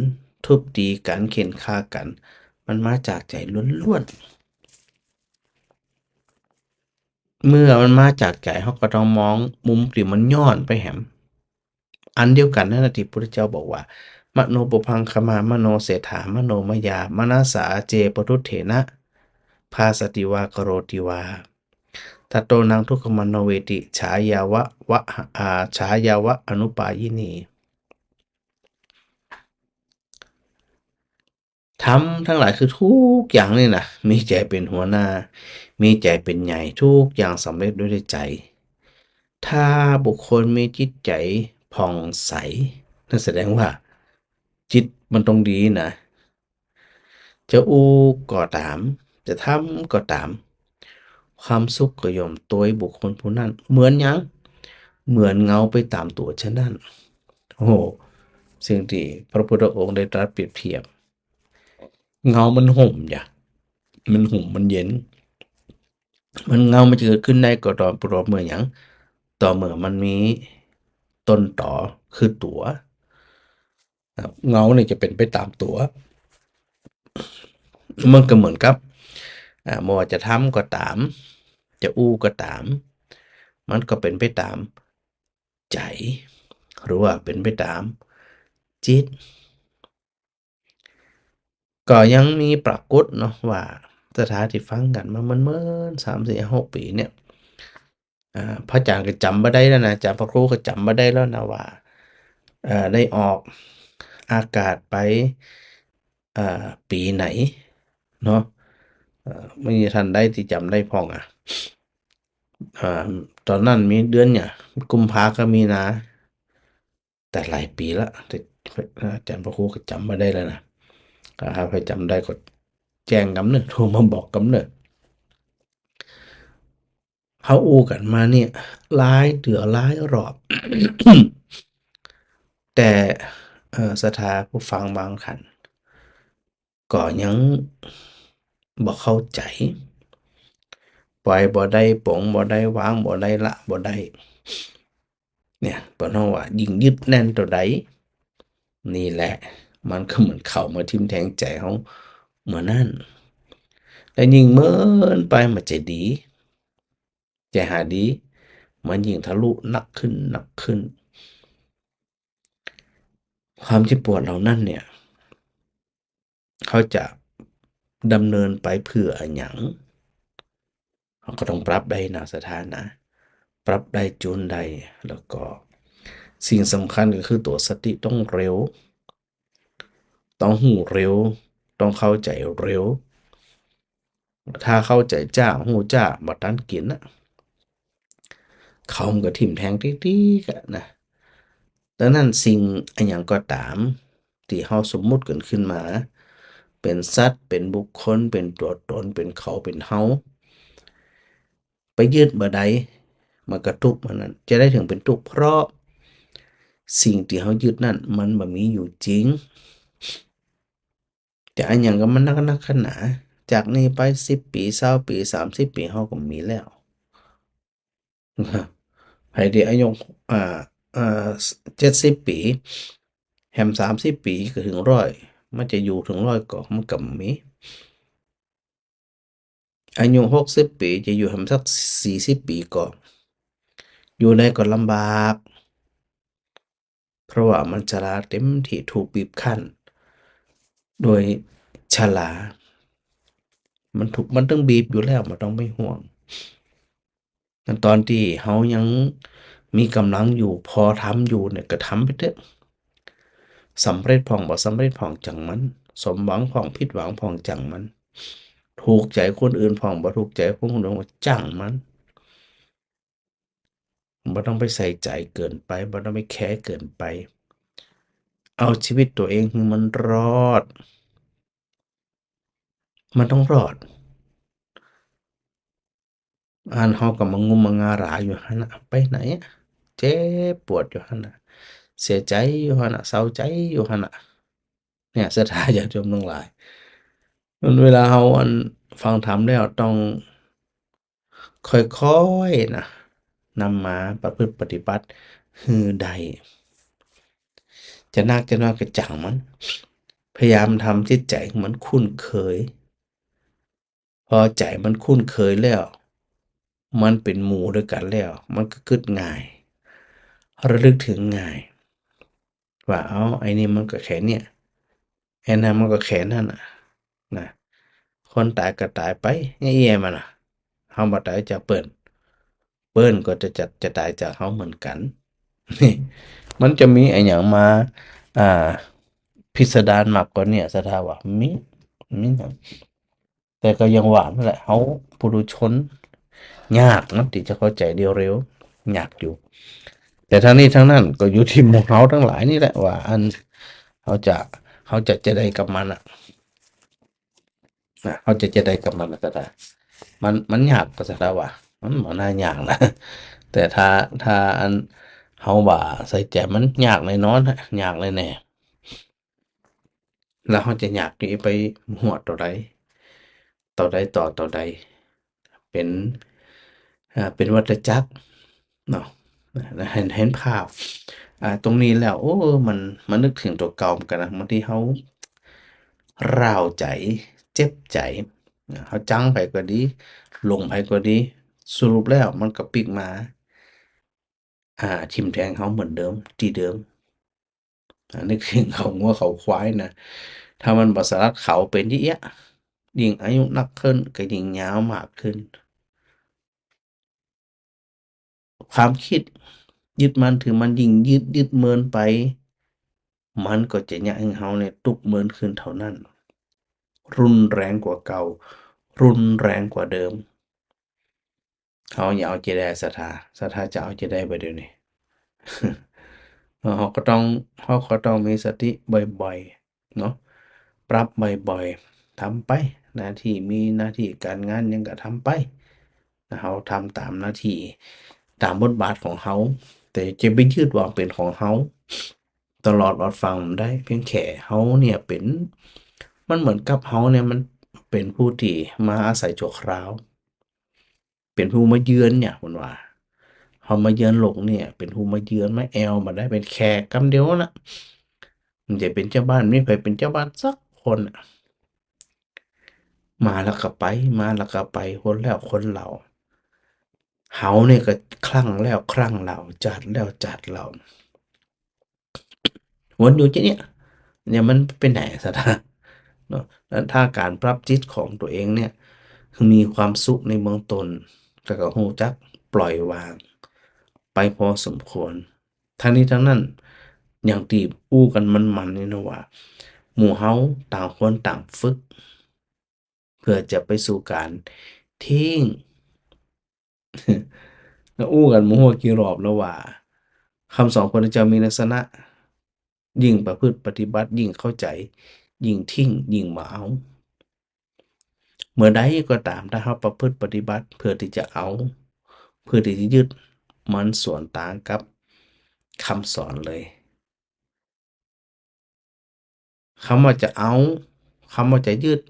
ทุบตีกั๋น เข่นฆ่ากั๋น มันมาจากใจ๋ล้วนๆ เมื่อมันมาจากใจ๋ เฮาก็ต้องมองมุมตี้มันย้อนไปแหม อันเดียวกั๋นนั้นน่ะ ตี้พระพุทธเจ้าบอกว่า มโนปุพพังคมา มโนเศรษฐา มโนมยา มนัสสา เจ ปทุฏฐินะ ภาสติวา กโรติวา ทัตโต นัง ทุกขมัง นเวทิ ฉายาวะ วะ อา ฉายาวะอนุปายินี ธรรมตังหลายคือทุกอย่างนี่นะ มีใจ๋เป๋นหัวหน้า มีใจ๋เป๋นใหญ่ ทุกอย่างสำเร็จด้วยใจ๋ ถ้าบุคคลมีจิตใจ๋ผ่องใส นั่นแสดงว่าจิตมันต้องดีนะ จะอู้ก็ต๋าม จะทำก็ต๋าม ความสุขก็ย่อมตวยบุคคลผู้นั้น เหมือนหยัง เหมือนเงาไปต๋ามตั๋วฉะนั้น โอ้โห สิ่งตี้พระพุทธองค์ได้ตรัสเปรียบเทียบ เงามันห่มจ้ะ มันห่มมันเย็น มัน เงามันจะเกิดขึ้นได้ก็ต่อ ต่อเมื่อหยัง ต่อเมื่อมันมีต้นตอคือตั๋ว ครับ เงานี่จะเป๋นไปต๋ามตั๋ว มันก็เหมือนกับ อ่า บ่ว่าจะทำก็ต๋าม จะอู้ก็ต๋าม มันก็เป๋นไปต๋ามใจ๋ หรือว่าเป๋นไปต๋ามจิต ก็ยังมีปรากฏเนาะ ว่าศรัทธาตี้ฟังกั๋นมาเมินๆ สาม สี่ ห้า หกปี๋เนี่ย อ่า พระอาจ๋ารย์ก็จ๋ำบ่ได้แล้วนะ อาจ๋ารย์พระครูก็จ๋ำบ่ได้แล้วนะว่า เอ่อ ได้ออกอากาศไป เอ่อ ปี๋ไหนเนาะ เอ่อ มีต้านใดตี้จ๋ำได้พ่องอะ อ่า ต๋อนนั้นมีเดือนหยัง กุมภากับมีนา แต่หลายปี๋ละ แต่ อาจ๋ารย์พระครูก็จ๋ำบ่ได้แล้วนะ ถ้าใผจ๋ำได้ก็แจ้งกำเน่อ โทรมาบอกกำเน่อ เฮาอู้กั๋นมาเนี่ย หลายเตื้อหลายรอบ แต่ เอ่อ ศรัทธาผู้ฟังบางท่าน ก็ยังบ่เข้าใจ๋ ปล่อยบ่ได้ ป๋งบ่ได้ วางบ่ได้ ละบ่ได้ เนี่ย เปิ้นฮ้องว่ายิ่งยึดแน่นเต้าใด นี่แหละ มันก็เหมือนเข้ามาทิ่มแทงใจ๋เฮาเมื่อนั้น และยิ่งเมินไปมันจะดี จะหาดี มันยิ่งทะลุหนักขึ้น หนักขึ้น ความเจ็บปวดเหล่านั้นเนี่ย เขาจะดำเนินไปเพื่ออะหยัง เราก็ต้องปรับได้นะ ศรัทธานะ ปรับได้ จูนได้ แล้วก็สิ่งสำคัญก็คือตั๋วสติต้องเร็ว ต้องฮู้เร็ว ต้องเข้าใจ๋เร็ว ถ้าเข้าใจ๋จ๊า ฮู้จ๊า บ่ตันกิ๋นนะ เขามันก็ทิ่มแทงติ๊กๆ อะนะ ดังนั้นสิ่งอะหยังก็ต๋าม ตี้เฮาสมมุติกั๋นขึ้นมา เป๋นสัตว์ เป๋นบุคคล เป๋นตั๋วต๋น เป๋นเขา เป๋นเฮา ไปยึดบ่ได้ มันก็ตุ๊กข์เมื่อนั้น จะใดเถิงเป๋นตุ๊กข์ เพราะสิ่งตี้เฮายึดนั้นมันบ่มีอยู่จริง แต่อะหยังก็มันนัก นักหนา จากนี้ไปสิบปี๋ ซาวปี๋ สามสิบปี๋ เฮาก็มีแล้ว ใผตี้อายุ อ่า อ่า เจ็ดสิบปี๋ แหมสามสิบปี๋ก็เถิงร้อย มันจะอยู่เถิงร้อยก่อ มันก็บ่มี อายุหกสิบปี๋ จะอยู่แหมสักสี่สิบปี๋ก่อ อยู่ได้ก็ลำบาก เพราะว่ามันชราเต็มตี้ ถูกบีบคั้นโดยชรา มันถูก มันตึงบีบอยู่แล้ว บ่ต้องไปห่วง ต๋อนตี้เฮายังมีก๋ำลังอยู่ พอทำอยู่เนี่ย ก็ทำไปเต๊อะ สำเร็จพ่อง บ่สำเร็จพ่อง จ่างมัน สมหวังพ่อง ผิดหวังพ่อง จ่างมัน ถูกใจ๋คนอื่นพ่อง บ่ถูกใจ๋คนอื่นพ่อง จ่างมัน บ่ต้องไปใส่ใจ๋เกินไป บ่ต้องไปแคร์เกินไป เอาชีวิตตั๋วเองหื้อมันรอด มันต้องรอด อันเฮาก็มางุมมางาหราอยู่หั้นน่ะ ไปไหนอะ เจ็บปวดอยู่หั้นน่ะ เสียใจ๋อยู่หั้นน่ะ เศร้าใจ๋อยู่หั้นน่ะ เนี่ย ศรัทธาญาติโยมตังหลาย มันเวลาเฮาอันฟังธรรมแล้วต้องค่อยๆ นะ นำมาประพฤติปฏิบัติหื้อได้ จะนักจะน้อยก็จ่างมัน พยายามทำจิตใจ๋หื้อมันคุ้นเคย พอใจ๋มันคุ้นเคยแล้ว มันเป๋นหมู่ตวยกั๋นแล้ว มันก็กึ๊ดง่าย ระลึกเถิงง่าย ว่า เอ้า ไอ้นี่มันก็แค่เนี่ย ไอ้นั่นมันก็แค่นั้นน่ะ นะ คนต๋ายก็ต๋ายไป เยียะๆ มันน่ะ เฮาบ่ต๋ายจากเปิ้น เปิ้นก็จะ จะ จะต๋ายจากเฮาเหมือนกั๋น นี่ มันจะมีอะหยังมา อ่า พิสดารมากกว่าเนี่ย ศรัทธาว่า มี มีหยัง แต่ก็ยังว่านั่นแหละ เฮาปุถุชน ยากนะตี้จะเข้าใจ๋เดียวเร็ว ยากอยู่ แต่ทั้งนี้ทั้งนั้นก็อยู่ตี้หมู่เฮาตังหลายนี่แหละ ว่าอันเฮาจะ เฮาจะ จะใดกับมันอะ นะ เฮาจะ จะใดกับมันอะ ศรัทธา มัน มันยากบ่ ศรัทธาว่า มันบ่น่ายากนะ แต่ถ้า ถ้าอันเฮาบ่ใส่ใจ๋มันยากแน่นอนฮะ ยากแน่ๆ แล้วเฮาจะอยากจะไปฮอดเต้าใด เต้าใดต่อเต้าใด เป๋น อ่า เป๋นวัฏจักรเนาะ นะ เห็น เห็นภาพ อ่า ตรงนี้แล้ว โอ้ มัน มันนึกเถิงตั๋วเก่าเหมือนกั๋นนะ บางทีเฮาร้าวใจ๋ เจ็บใจ๋ เฮาจังใผก็ดี หลงใผก็ดี สรุปแล้วมันก็ปิ๊กมา อ่า ทิ่มแทงเฮาเหมือนเดิม ตี้เดิม อ่า นึกเถิงเขางัวเขาควายนะ ถ้ามันบ่สลัดเขาเป๋นเยียะๆ ยิ่งอายุนักขึ้นก็ยิ่งยาวมากขึ้น ความคิดยึดมั่นถือมั่นยิ่งยึด ยึดเมินไป มันก็จะเยียะหื้อเฮาเนี่ยตุ๊กข์เมินขึ้นเต้านั้น รุนแรงกว่าเก่า รุนแรงกว่าเดิม เฮาอย่าเอาใจ๋ได้ ศรัทธา ศรัทธาจะเอาใจ๋ได้บ่เดี๋ยวนี้ เฮาก็ต้อง เฮาก็ต้องมีสติบ่อยๆ เนาะ ปรับบ่อยๆ ทำไป หน้าตี้มีหน้าตี้ก๋านงานหยังก็ทำไป เฮาทำต๋ามหน้าตี้ ต๋ามบทบาทของเฮา แต่จะไปยึดว่าเป๋นของเฮา ตลอดรอดฟังบ่ได้ เพียงแค่เฮาเนี่ยเป๋น มันเหมือนกับเฮาเนี่ยมันเป๋นผู้ตี้มาอาศัยชั่วคราว เป๋นผู้มาเยือนเนี่ย เปิ้นว่า เฮามาเยือนโลกเนี่ย เป๋นผู้มาเยือน มาแอ่วบ่ได้ เป๋นแขกกำเดียวนะ บ่ใจ้เป๋นเจ้าบ้าน บ่มีใผเป๋นเจ้าบ้านสักคนน่ะ มาแล้วก็ไป มาแล้วก็ไป คนแล้วคนเล่า เฮาเนี่ยก็ครั้งแล้วครั้งเล่า จัดแล้วจัดเล่า วนอยู่ตี้เนี่ย เนี่ยมันไปไหน ศรัทธา เนาะ แล้วถ้าก๋านปรับจิตของตั๋วเองเนี่ย คือมีความสุขในเบื้องต้น แล้วก็ฮู้จักปล่อยวางไปพอสมควร ทั้งนี้ทั้งนั้น อย่างตี้อู้กั๋นมันๆ นี่นะว่า หมู่เฮาต่างคนต่างฝึก เพื่อจะไปสู่ก๋านทิ้ง อู้กั๋นบ่ฮู้กี่รอบแล้วว่า คำสอนพระพุทธเจ้ามีลักษณะ ยิ่งประพฤติปฏิบัติ ยิ่งเข้าใจ๋ ยิ่งทิ้ง ยิ่งบ่เอา เมื่อใดก็ต๋าม ถ้าเฮาประพฤติปฏิบัติเพื่อตี้จะเอา เพื่อตี้จะยึด มันสวนตางกับคำสอนเลย กำว่าจะเอา กำว่าจะยึด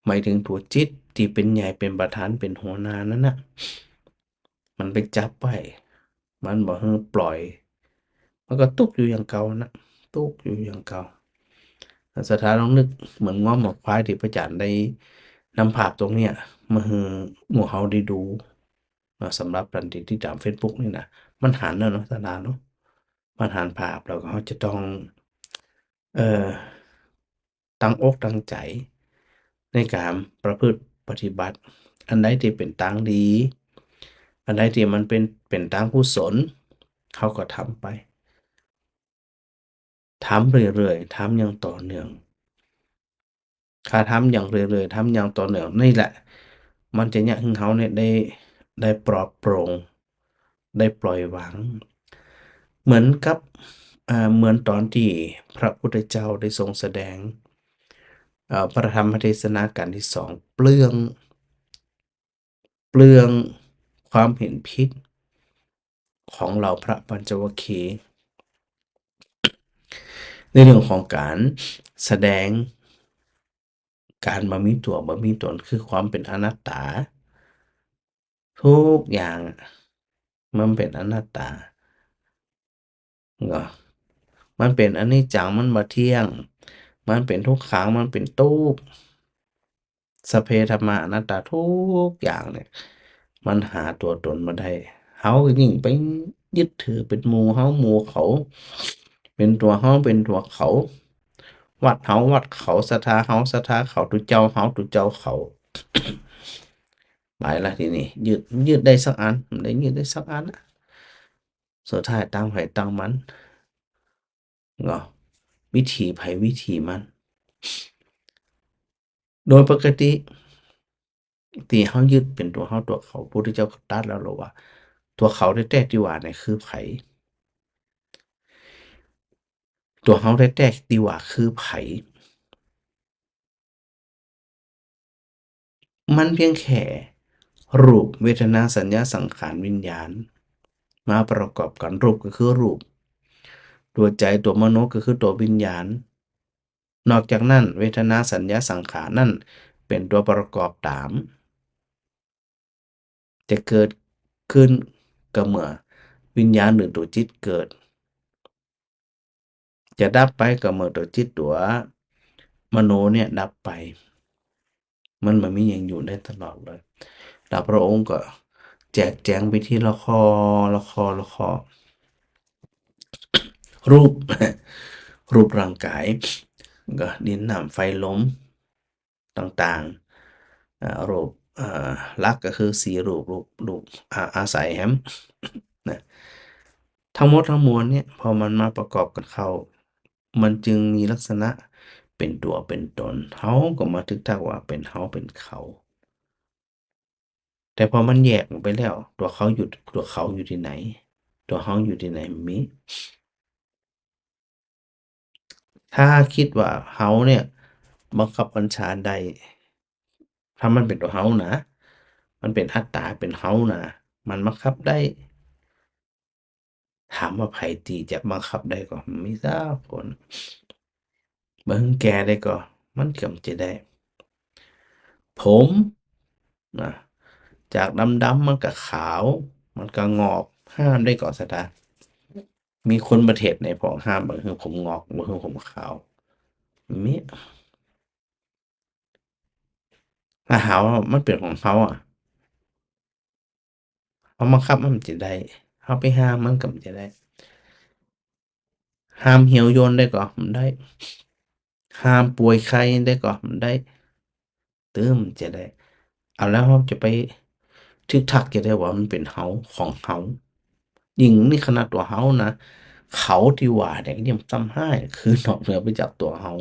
หมายเถิงตั๋วจิตตี้เป๋นใหญ่ เป๋นประธาน เป๋นหัวหน้านั้นน่ะ มันไปจับไว้ มันบ่หื้อปล่อย มันก็ตุ๊กอยู่อย่างเก่านะ ตุ๊กอยู่อย่างเก่า ศรัทธาลองนึกเหมือนงัวเหมือนควายตี้พระอาจ๋ารย์ได้นำภาพตรงเนี้ยมาหื้อหมู่เฮาได้ดูเนาะ สำหรับต้านตี้ติดต๋าม Facebook นี่นะ มันหันแล้วเนาะ ศรัทธาเนาะ มันหันภาพ แล้วก็เฮาจะต้อง เอ่อ ตั้งอกตั้งใจ๋ ในก๋านประพฤติปฏิบัติ อันใดตี้เป๋นตางดี อันใดตี้มันเป๋น เป๋นตางกุศล เฮาก็ทำไป ทำเรื่อยๆ ทำอย่างต่อเนื่อง ถ้าทำอย่างเรื่อยๆ ทำอย่างต่อเนื่อง นี่แหละ มันจะเยียะหื้อเฮาเนี่ยได้ ได้ปลอดโปร่ง ได้ปล่อยวาง เหมือนกับ อ่า เหมือนต๋อนตี้พระพุทธเจ้าได้ทรงแสดง เอ่อ พระธรรมเทศนาก๋านตี้สอง เปลื้อง เปลื้องความเห็นผิดของเหล่าพระปัญจวัคคีย์ ในเรื่องของก๋านแสดงก๋านบ่มีตั๋วบ่มีต๋น คือความเป๋นอนัตตา ทุกอย่างอะ มันเป๋นอนัตตา เนาะ มันเป๋นอนิจจัง มันบ่เตี้ยง มันเป๋นทุกขัง มันเป๋นตุ๊กข์ สัพเพธัมมาอนัตตา ทุกอย่างเนี่ย มันหาตั๋วต๋นบ่ได้ เฮาก็ยิ่งไปยึดถือเป๋นหมู่เฮาหมู่เขา เป๋นตั๋วเฮาเป๋นตั๋วเขา วัดเฮาวัดเขา ศรัทธาเฮาศรัทธาเขา ตุ๊เจ้าเฮาตุ๊เจ้าเขา ไปละทีนี้ ยึด ยึดได้สักอัน บ่ได้ยึดได้สักอันนะ สุดท้ายต่างใผต่างมัน เนาะ วิธีใผวิธีมัน โดยปกติ ตี้เฮายึดเป๋นตั๋วเฮาตั๋วเขา พุทธเจ้าก็ตรัสแล้วว่า ตั๋วเขาแต๊ๆ ตี้ว่าเนี่ยคือใผ ตั๋วเฮาแต๊ๆ ตี้ว่าคือใผ มันเปียงแค่รูป เวทนา สัญญา สังขาร วิญญาณ มาประกอบกั๋น รูปก็คือรูป ตั๋วใจ๋ ตั๋วมโนก็คือตั๋ววิญญาณ นอกจากนั้น เวทนา สัญญา สังขารนั้นเป๋นตั๋วประกอบต๋าม จะเกิดขึ้นก็เมื่อวิญญาณหรือตั๋วจิตเกิด จะดับไปก็เมื่อตั๋วจิตตั๋วมโนเนี่ยดับไป มันบ่มีหยังอยู่ได้ตลอดเลย แล้วพระองค์ก็แจกแจงไปทีละข้อ ละข้อ ละข้อ รูป รูปร่างก๋าย ก็ดิน น้ำ ไฟ ลม ต่างๆ อ่า รูป อ่า หลักก็คือสี่รูป รูป รูป อ่า อาศัยแหม นะ ทั้งหมดทั้งมวลเนี่ย พอมันมาประกอบกั๋นเข้า มันจึงมีลักษณะเป๋นตั๋วเป๋นต๋น เฮาก็มาตึกตักว่าเป๋นเฮาเป๋นเขา แต่พอมันแยกออกไปแล้ว ตั๋วเขาอยู่ ตั๋วเขาอยู่ตี้ไหน ตั๋วเฮาอยู่ตี้ไหน บ่มี ถ้าคิดว่าเฮาเนี่ยบังคับบัญชาได้ ถ้ามันเป๋นตั๋วเฮานะ มันเป๋นอัตตา เป๋นเฮานะ มันบังคับได้ ถามว่าใผตี้จะบังคับได้ก่อ บ่มีสักคน บ่หื้อแก่ได้ก่อ มันก็บ่จะได้ ผม นะ จากดำๆ มันก็ขาว มันก็งอก ห้ามได้ก่อ ศรัทธา มีคนประเทศไหนพ่องห้ามบ่หื้อผมงอก บ่หื้อผมขาว มี ถ้าหากว่ามันเป๋นของเฮาอะ เฮาบังคับมันบ่จะได้ เฮาไปห้ามมันก็บ่จะได้ ห้ามเหี่ยวย่นได้ก่อ บ่ได้ ห้ามป่วยไข้ได้ก่อ บ่ได้ ตึงบ่จะได้ เอาแล้วเฮาจะไปตึกตักจะได้ว่ามันเป๋นเฮา ของเฮา ยิ่งนี่ขนาดตั๋วเฮานะ เขาตี้ว่าเนี่ยยังซ้ำฮ้าย คือนอกเหนือไปจากตั๋วเฮา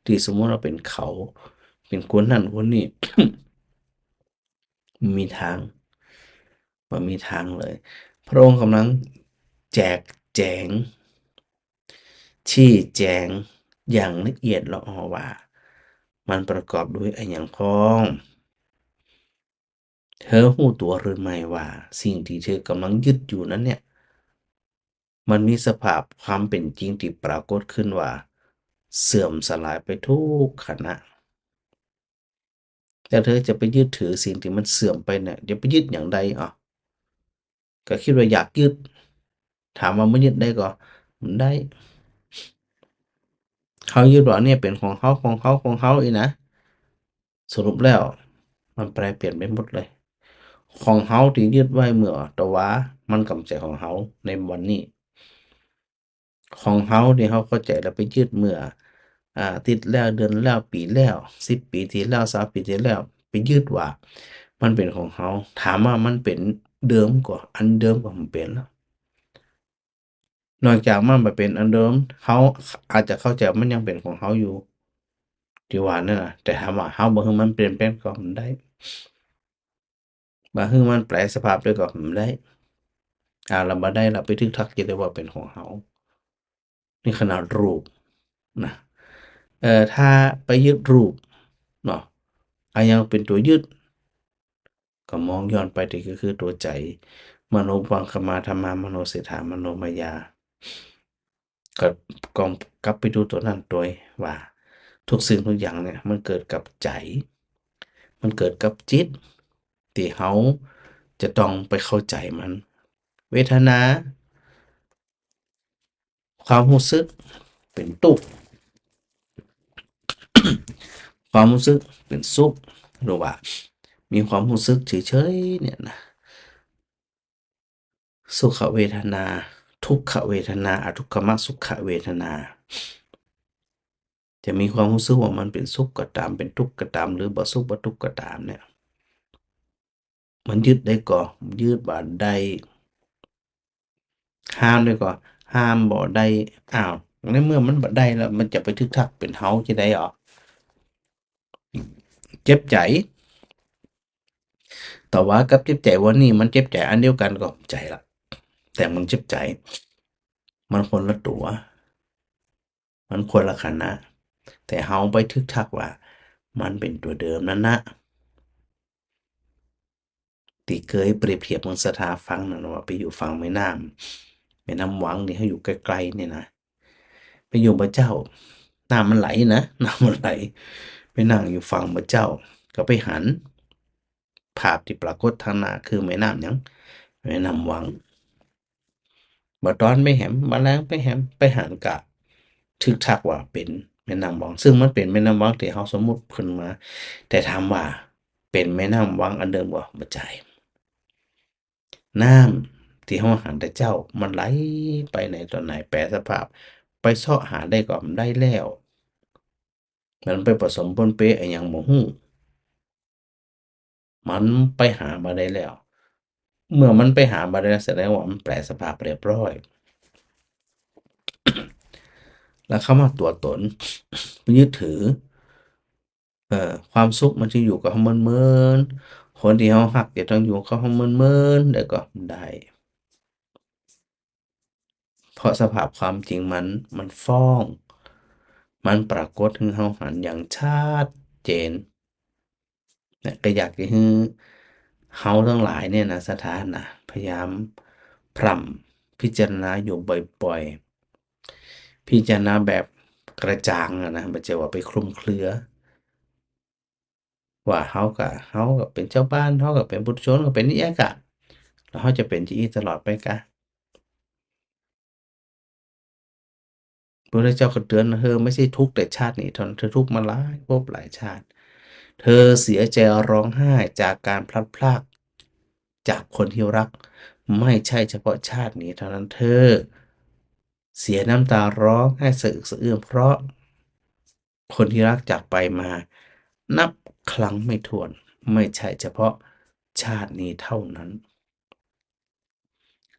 ตี้สมมุติว่าเป๋นเขา เป๋นคนนั้นคนนี้ บ่มีตาง บ่มีตางเลย พระองค์ก่ำลังแจกแจง ชี้แจงอย่างละเอียดลออว่า มันประกอบด้วยอะหยังพ่อง เธอฮู้ตั๋วหรือไม่ว่า สิ่งตี้เธอก่ำลังยึดอยู่นั้นเนี่ย มันมีสภาพความเป๋นจริงตี้ปรากฏขึ้นว่า เสื่อมสลายไปทุกขณะ แล้วเธอจะไปยึดถือสิ่งตี้มันเสื่อมไปเนี่ย จะไปยึดอย่างใดอ่ะ ก็คิดว่าอยากยึด ถามว่ามันยึดได้ก่อ บ่ได้ เฮายึดว่าเนี่ยเป๋นของเฮา ของเฮา ของเฮาอี้นะ สรุปแล้วมันแปรเปลี่ยนไปหมดเลย ของเฮาตี้ยึดไว้เมื่อตะวา มันก็บ่ใจ้ของเฮาในวันนี้ ของเฮาตี้เฮาเข้าใจ๋แล้วไปยึดเมื่อ อ่า อาทิตย์แล้ว เดือนแล้ว ปี๋แล้ว สิบปี๋ตี้แล้ว ซาวปี๋ตี้แล้ว ไปยึดว่ามันเป๋นของเฮา ถามว่ามันเป๋นเดิมก่อ อันเดิมก่อ บ่เป๋นแล้ว นอกจากมันบ่เป๋นอันเดิม เฮาอาจจะเข้าใจ๋ว่ามันยังเป๋นของเฮาอยู่ ตี้ว่านั่นน่ะ แต่ถามว่าเฮาบ่หื้อมันเปลี่ยนแปลงก่อ บ่ได้ บ่หื้อมันแปรสภาพด้วยก่อ บ่ได้ อ่า ละบ่ได้ ละไปทึกทักจะได้ว่าเป๋นของเฮา นี่ขนาดรูปนะ เอ่อ ถ้าไปยึดรูปเนาะ อะหยังเป๋นตั๋วยึด ก็มองย้อนไปตี้ก็คือตั๋วใจ๋ มโนปุพพังคมาธัมมา มโนเศรษฐา มโนมายา ก็กลับไปดูตั๋วนั้นตวยว่า ทุกสิ่งทุกอย่างเนี่ยมันเกิดกับใจ๋ มันเกิดกับจิต ตี้เฮาจะต้องไปเข้าใจ๋มัน เวทนา ความฮู้สึกเป๋นตุ๊กข์ ความฮู้สึกเป๋นสุข หรือว่ามีความฮู้สึกเฉยๆ เนี่ยนะ สุขเวทนา ทุกขเวทนา อทุกขมสุขเวทนา จะมีความฮู้สึกว่ามันเป๋นสุขก็ต๋าม เป๋นตุ๊กข์ก็ต๋าม หรือบ่สุขบ่ตุ๊กข์ก็ต๋ามเนี่ย มันยึดได้ก่อ ยึดบ่ได้ ห้ามได้ก่อ ห้ามบ่ได้ อ้าว ในเมื่อมันบ่ได้แล้ว มันจะไปทึกทักเป๋นเฮาจะได้เหรอ เจ็บใจ๋ ตะวากับเจ็บใจ๋วันนี้มันเจ็บใจ๋อันเดียวกั๋นก่อ ใจ๋ละ แต่มันเจ็บใจ๋ มันคนละตั๋ว มันคนละขณะ แต่เฮาไปทึกทักว่ามันเป๋นตั๋วเดิมนั้นนะ ตี้เกยเปรียบเทียบเมืองศรัทธาฟังนั่นว่าไปอยู่ฝั่งแม่น้ำ แม่น้ำวังนี่เฮาอยู่ใก้ๆ เนี่ยนะ ไปอยู่บ่าเจ้า น้ำมันไหลนะ น้ำมันไหล ไปนั่งอยู่ฝั่งบ่าเจ้า ก็ไปหัน ภาพตี้ปรากฏตางหน้าคือแม่น้ำหยัง แม่น้ำวัง บ่าต๋อนไปแหม บ่าแลงไปแหม ไปหันก็ทึกทักว่าเป๋นแม่น้ำวัง ซึ่งมันเป๋นแม่น้ำวังตี้เฮาสมมุติขึ้นมา แต่ถามว่าเป๋นแม่น้ำวังอันเดิมบ่ บ่ใจ้ น้ำตี้เฮาหันแต่เจ๊ามันไหลไปไหนต่อไหน แปรสภาพ ไปเซาะหาได้ก็บ่ได้แล้ว มันไปผสมปนเปอะอะหยังบ่ฮู้ มันไปหาบ่ได้แล้ว เมื่อมันไปหาบ่ได้แล้ว แสดงว่ามันแปรสภาพเรียบร้อย แล้วคำว่าตั๋วต๋น ยึดถือ เอ่อ ความสุขมันจะอยู่กับเฮาเมินๆ คนตี้เฮาฮักจะต้องอยู่กับเฮาเมินๆ ได้ก็บ่ได้ เพราะสภาพความจริงมัน มันฟ้อง มันปรากฏหื้อเฮาหันอย่างชัดเจน เนี่ย ก็อยากจะหื้อเฮาตังหลายเนี่ยนะ ศรัทธานะ พยายามพร่ำพิจารณาอยู่บ่อยๆ พิจารณาแบบกระจ่างอะนะ บ่ใจ้ว่าไปคลุมเครือ ว่าเฮาก็ เฮาก็เป๋นจาวบ้าน เฮาก็เป๋นปุถุชน ก็เป๋นอย่างอี้กะ แล้วเฮาจะเป๋นอย่างอี้ตลอดไปกะ พระพุทธเจ้าก็เตื๋อน เธอไม่ใช่ทุกข์แต่ชาตินี้เท่านั้น เธอทุกข์มาหลายภพหลายชาติ เธอเสียใจร้องไห้จากการพลัดพรากจากคนที่รัก ไม่ใช่เฉพาะชาตินี้เท่านั้น เธอเสียน้ำตาร้องไห้สะอึกสะอื้นเพราะคนที่รักจากไปมานับครั้งไม่ถ้วน ไม่ใช่เฉพาะชาตินี้เท่านั้น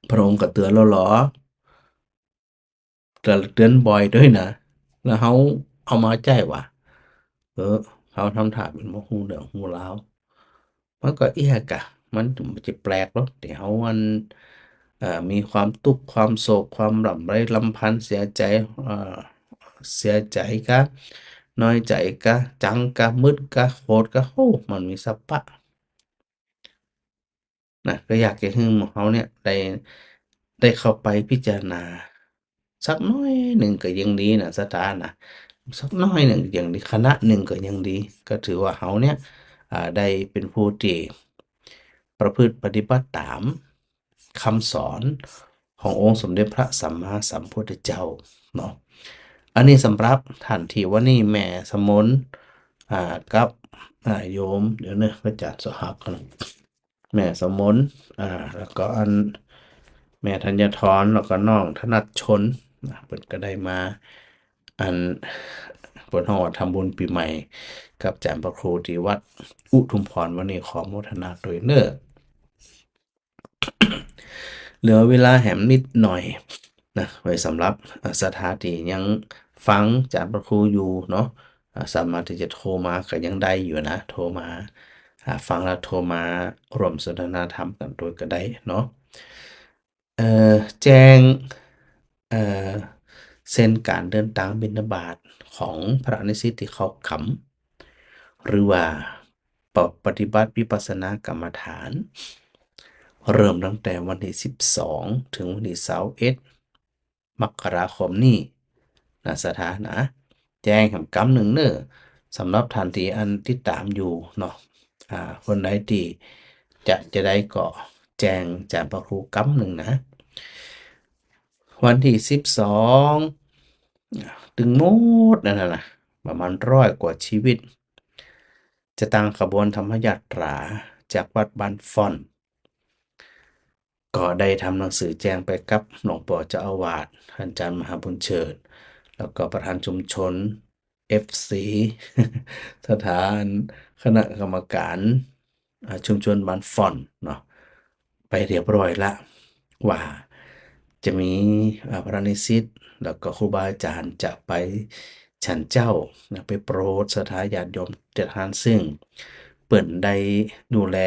พระองค์ก็เตื๋อนแล้วเหรอ แต่เตื๋อนบ่อยด้วยนะ แล้วเฮาเอามาใจ๊วะ เออ เฮาทำท่าเป๋นบ่ฮู้เรื่องฮู้ราว มันก็เอี้ยกะ มันบ่ใจ้แปลกหรอก ตี้เฮาอัน เอ่อ มีความตุ๊กข์ ความโศก ความร่ำไรรำพัน เสียใจ๋ เอ่อ เสียใจ๋กะ น้อยใจ๋กะ จังกะ มึดกะ โขดกะ โอ้ มันมีสะปะ นะ ก็อยากจะหื้อหมู่เฮาเนี่ยได้ ได้เข้าไปพิจารณาสักหน้อยนึ่งก็ยังดีนะ ศรัทธานะ สักหน้อยนึ่งยังดี ขณะนึ่งก็ยังดี ก็ถือว่าเฮาเนี่ย อ่า ได้เป๋นผู้ตี้ประพฤติปฏิบัติต๋ามคำสอนขององค์สมเด็จพระสัมมาสัมพุทธเจ้าเนาะ อันนี้สำหรับท่านตี้วันนี้แม่สมน อ่า กับ อ่า โยม เดี๋ยวเนอะ พระอาจารย์สหักกัน แม่สมน อ่า แล้วก็อันแม่ธัญธร แล้วก็น้องธนัชชน นะ เปิ้นก็ได้มา อัน เปิ้นฮ้องว่าทำบุญปี๋ใหม่กับจารย์พระครูตี้วัดอุทุมพร วันนี้ขอโมทนาตวยเน่อ เหลือเวลาแหมนิดหน่อยนะ ไว้สำหรับ อ่า ศรัทธาตี้ยังฟังจารย์พระครูอยู่เนาะ อ่า สามารถตี้จะโทรมาก็ยังได้อยู่นะ โทรมา อ่า ฟังแล้วโทรมาร่วมสนทนาธรรมกั๋นตวยก็ได้เนาะ เอ่อ แจ้ง เอ่อ เส้นก๋านเดินตางบิณฑบาตของพระนิสิตตี้เข้าก๋ำ หรือว่าปะ- ปฏิบัติวิปัสสนากรรมฐาน เริ่มตั้งแต่วันตี้สิบสอง เถิงวันตี้ซาวเอ็ด มกราคมนี้นะ ศรัทธานะ แจ้งแหมกำนึ่งเน่อ สำหรับท่านตี้อันติดต๋ามอยู่เนาะ อ่า คนใดตี้จะ จะได้ก็แจ้งจารย์พระครูกำนึ่งนะ วันตี้สิบสอง ตึงหมดนั่นน่ะนะ ประมาณร้อยกว่าชีวิต จะตั้งขบวนธรรมยาตราจากวัดบ้านฝ่อน ก็ได้ทำหนังสือแจ้งไปกับหลวงป้อเจ้าอาวาส อาจารย์มหาบุญเชิด แล้วก็ประธานชุมชน เอฟซี ศรัทธา คณะกรรมการ อ่า ชุมชนบ้านฝ่อนเนาะ ไปเรียบร้อยละ ว่าจะมี อ่า พระนิสิต แล้วก็ครูบาอาจารย์จะไปฉันเจ้านะ ไปโปรดศรัทธาญาติโยมเตียวหั้น ซึ่งเปิ้นได้ดูแล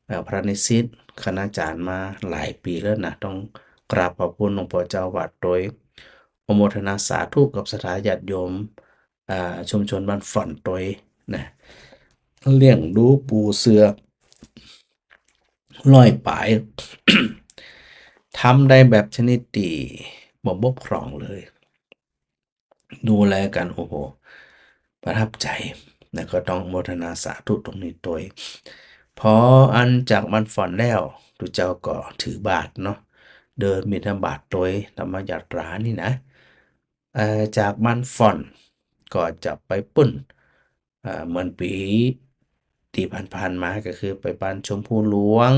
เอ่อ พระนิสิต คณาจารย์มาหลายปี๋แล้วนะ ต้องกราบขอบคุณหลวงป้อเจ้าอาวาสตวย อนุโมทนาสาธุกับศรัทธาญาติโยม อ่า ชุมชนบ้านฝ่อนตวยนะ เลี้ยงดูปูเสือร้อยป๋าย ทำได้แบบชนิดตี้บ่บกพร่องเลย ดูแลกั๋น โอ้โห ประทับใจ๋นะ ก็ต้องอนุโมทนาสาธุตรงนี้ตวย พออันจากบ้านฝ่อนแล้ว ตุ๊เจ้าก็ถือบาตรเนาะ เดินบิณฑบาตตวยธรรมยาตรานี่นะ เอ่อ จากบ้านฝ่อนก็จะไปปุ้น เอ่อ เหมือนปี๋ตี้ผ่านๆ มา ก็คือไปบ้านชมพูหลวง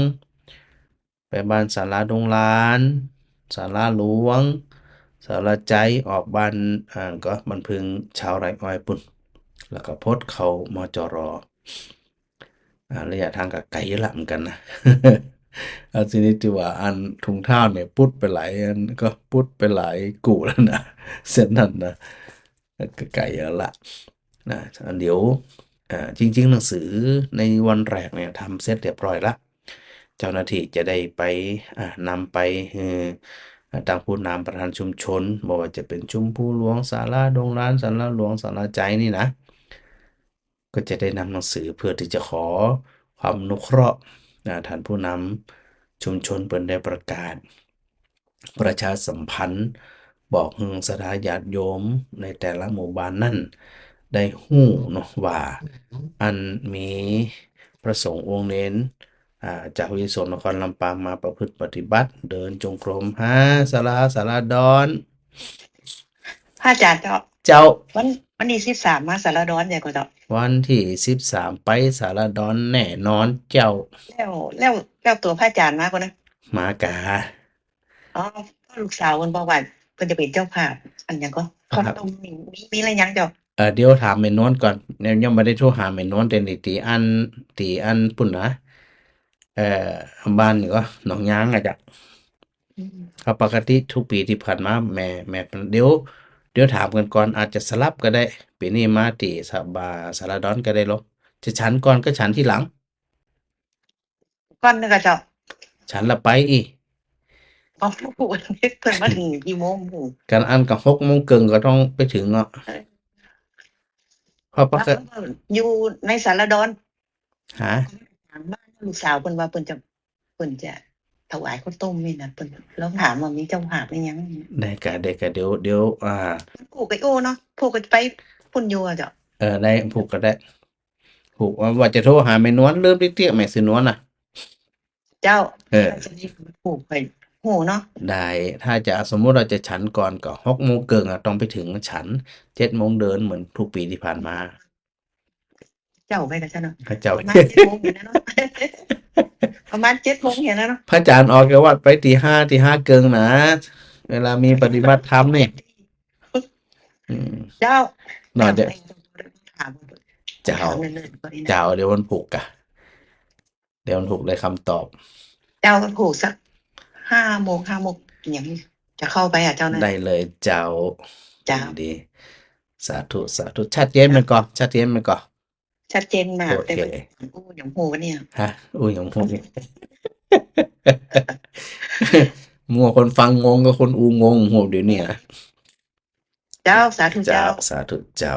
ไปบ้านศาลาดงหลาน ศาลาหลวง ศาลาไจ๊ ออกบ้าน อ่า ก็บ้านผึ้งชาวไร่อ้อยปุ้น แล้วก็พดเข้า มจร. อ่า ระยะทางก็ไก๋ละเหมือนกั๋นนะ อันชนิดตี้ว่าอันถุงเท้าเนี่ยปุดไปหลายอัน ก็ปุดไปหลายกู่แล้วนะ เส้นนั้นนะ ก็ไก๋ละนะ อันเดี๋ยว อ่า จริงๆ หนังสือในวันแรกเนี่ยทำเสร็จเรียบร้อยละ เจ้าหน้าตี้จะได้ไป อ่า นำไปหื้อ อ่า ตางผู้นำประธานชุมชน บ่ว่าจะเป๋นชมพูหลวง ศาลาดงหลาน ศาลาหลวง ศาลาไจ๊นี่นะ ก็จะได้นำหนังสือเพื่อตี้จะขอความอนุเคราะห์ อ่า ต้านผู้นำชุมชนเปิ้นได้ประกาศ ประชาสัมพันธ์ บอกหื้อศรัทธาญาติโยมในแต่ละหมู่บ้านนั้นได้ฮู้เนาะว่า อันมีพระสงฆ์องค์เณร อ่า จากวิทยาสงฆ์นครลำปางมาประพฤติปฏิบัติ เดินจงกรมหาศาลา ศาลาดอน พระอาจารย์เจ้า เจ้า วัน วันตี้สิบสามมาศาลาดอนใหญ่ก่อเจ้า วันตี้สิบสามไปศาลาดอนแน่นอนเจ้า แล้ว แล้ว แล้วตั๋วพระอาจารย์มาก่อนะ มากา อ๋อ ก็ลูกสาวเปิ้นบอกว่าเปิ้นจะเป๋นเจ้าภาพ อันหยังก่อ ครับ ข้าวต้มนี่มี มีหรือยังเจ้า เอ่อ เดี๋ยวถามแม่นวลก่อน ยัง ยังบ่ได้โทรหาแม่นวล แต่นี่ตี้อัน ตี้อันปุ้นนะ เอ่อ บ้านนี่ก่อ หนองยางอะเจ้า อืม ก็ปกติทุกปี๋ตี้ผ่านมา แม่ แม่ เดี๋ยว เดี๋ยวถามกั๋นก่อน อาจจะสลับก็ได้ ปี๋นี้มาตี้ศาลา ศาลาดอนก็ได้ลอ จะฉันก่อนก็ฉันทีหลัง ก่อนนึงอะเจ้า ฉันละไปอี้ อ๋อ เปิ้นมาถึงกี่โมง กั๋นอันก็หกโมงเกิ่งก็ต้องไปถึงเนาะ เออ เพราะปกติ แล้วเปิ้นอยู่ในศาลาดอน ฮะ ถามบ้านลูกสาวเปิ้นว่าเปิ้นจะ เปิ้นจะถวายข้าวต้มนี่นะ เปิ้น ลองถามว่ามีเจ้าภาพหรือยัง ได้กะ ได้กะ เดี๋ยว เดี๋ยว อ่า ผูกไก่โอ้เนาะ ผูกไก่ไปปุ้นอยู่อะเจ้า เออ ได้ ผูกก็ได้ ผูกว่า ว่าจะโทรหาแม่นวล ลืมติ๊กๆ แม่สีนวลน่ะ เจ้า เออ ผูกไป ฮู้เนาะ ได้ ถ้าจะ สมมุติว่าจะฉันก่อนก็หกโมงเกิ่งอะ ต้องไปถึงฉัน เจ็ดโมงเดินเหมือนทุกปี๋ตี้ผ่านมา เจ้าไปกับฉันเนาะ พระเจ้า ประมาณเจ็ดโมงเหียนะเนาะ ประมาณเจ็ดโมงเหียนะเนาะ พระอาจารย์ออกจากวัดไปตีห้า ตีห้าเกิ่งนะ เวลามีปฏิบัติธรรมนี่ อืม เจ้า เนาะ เจ้า เดี๋ยว ถาม เจ้า ถามเรื่อยๆ ก็ได้นะ เจ้า เดี๋ยววันพูกกะ เดี๋ยววันพูกได้กำตอบ เจ้า วันพูกสักห้าโมง ห้าโมงอย่างนี้ จะเข้าไปอ่ะเจ้านะ ได้เลยเจ้า เจ้า ยินดี สาธุ สาธุ ชัดเจนไหมก่อ ชัดเจนไหมก่อ ชัดเจนมาก โอเค แต่ว่าอู้หยังฮู้วะเนี่ย ฮะ อู้หยังฮู้ มัวคนฟังงงกับคนอู้งง โห เดี๋ยวนี้นะ เจ้า สาธุ เจ้า เจ้า สาธุเจ้า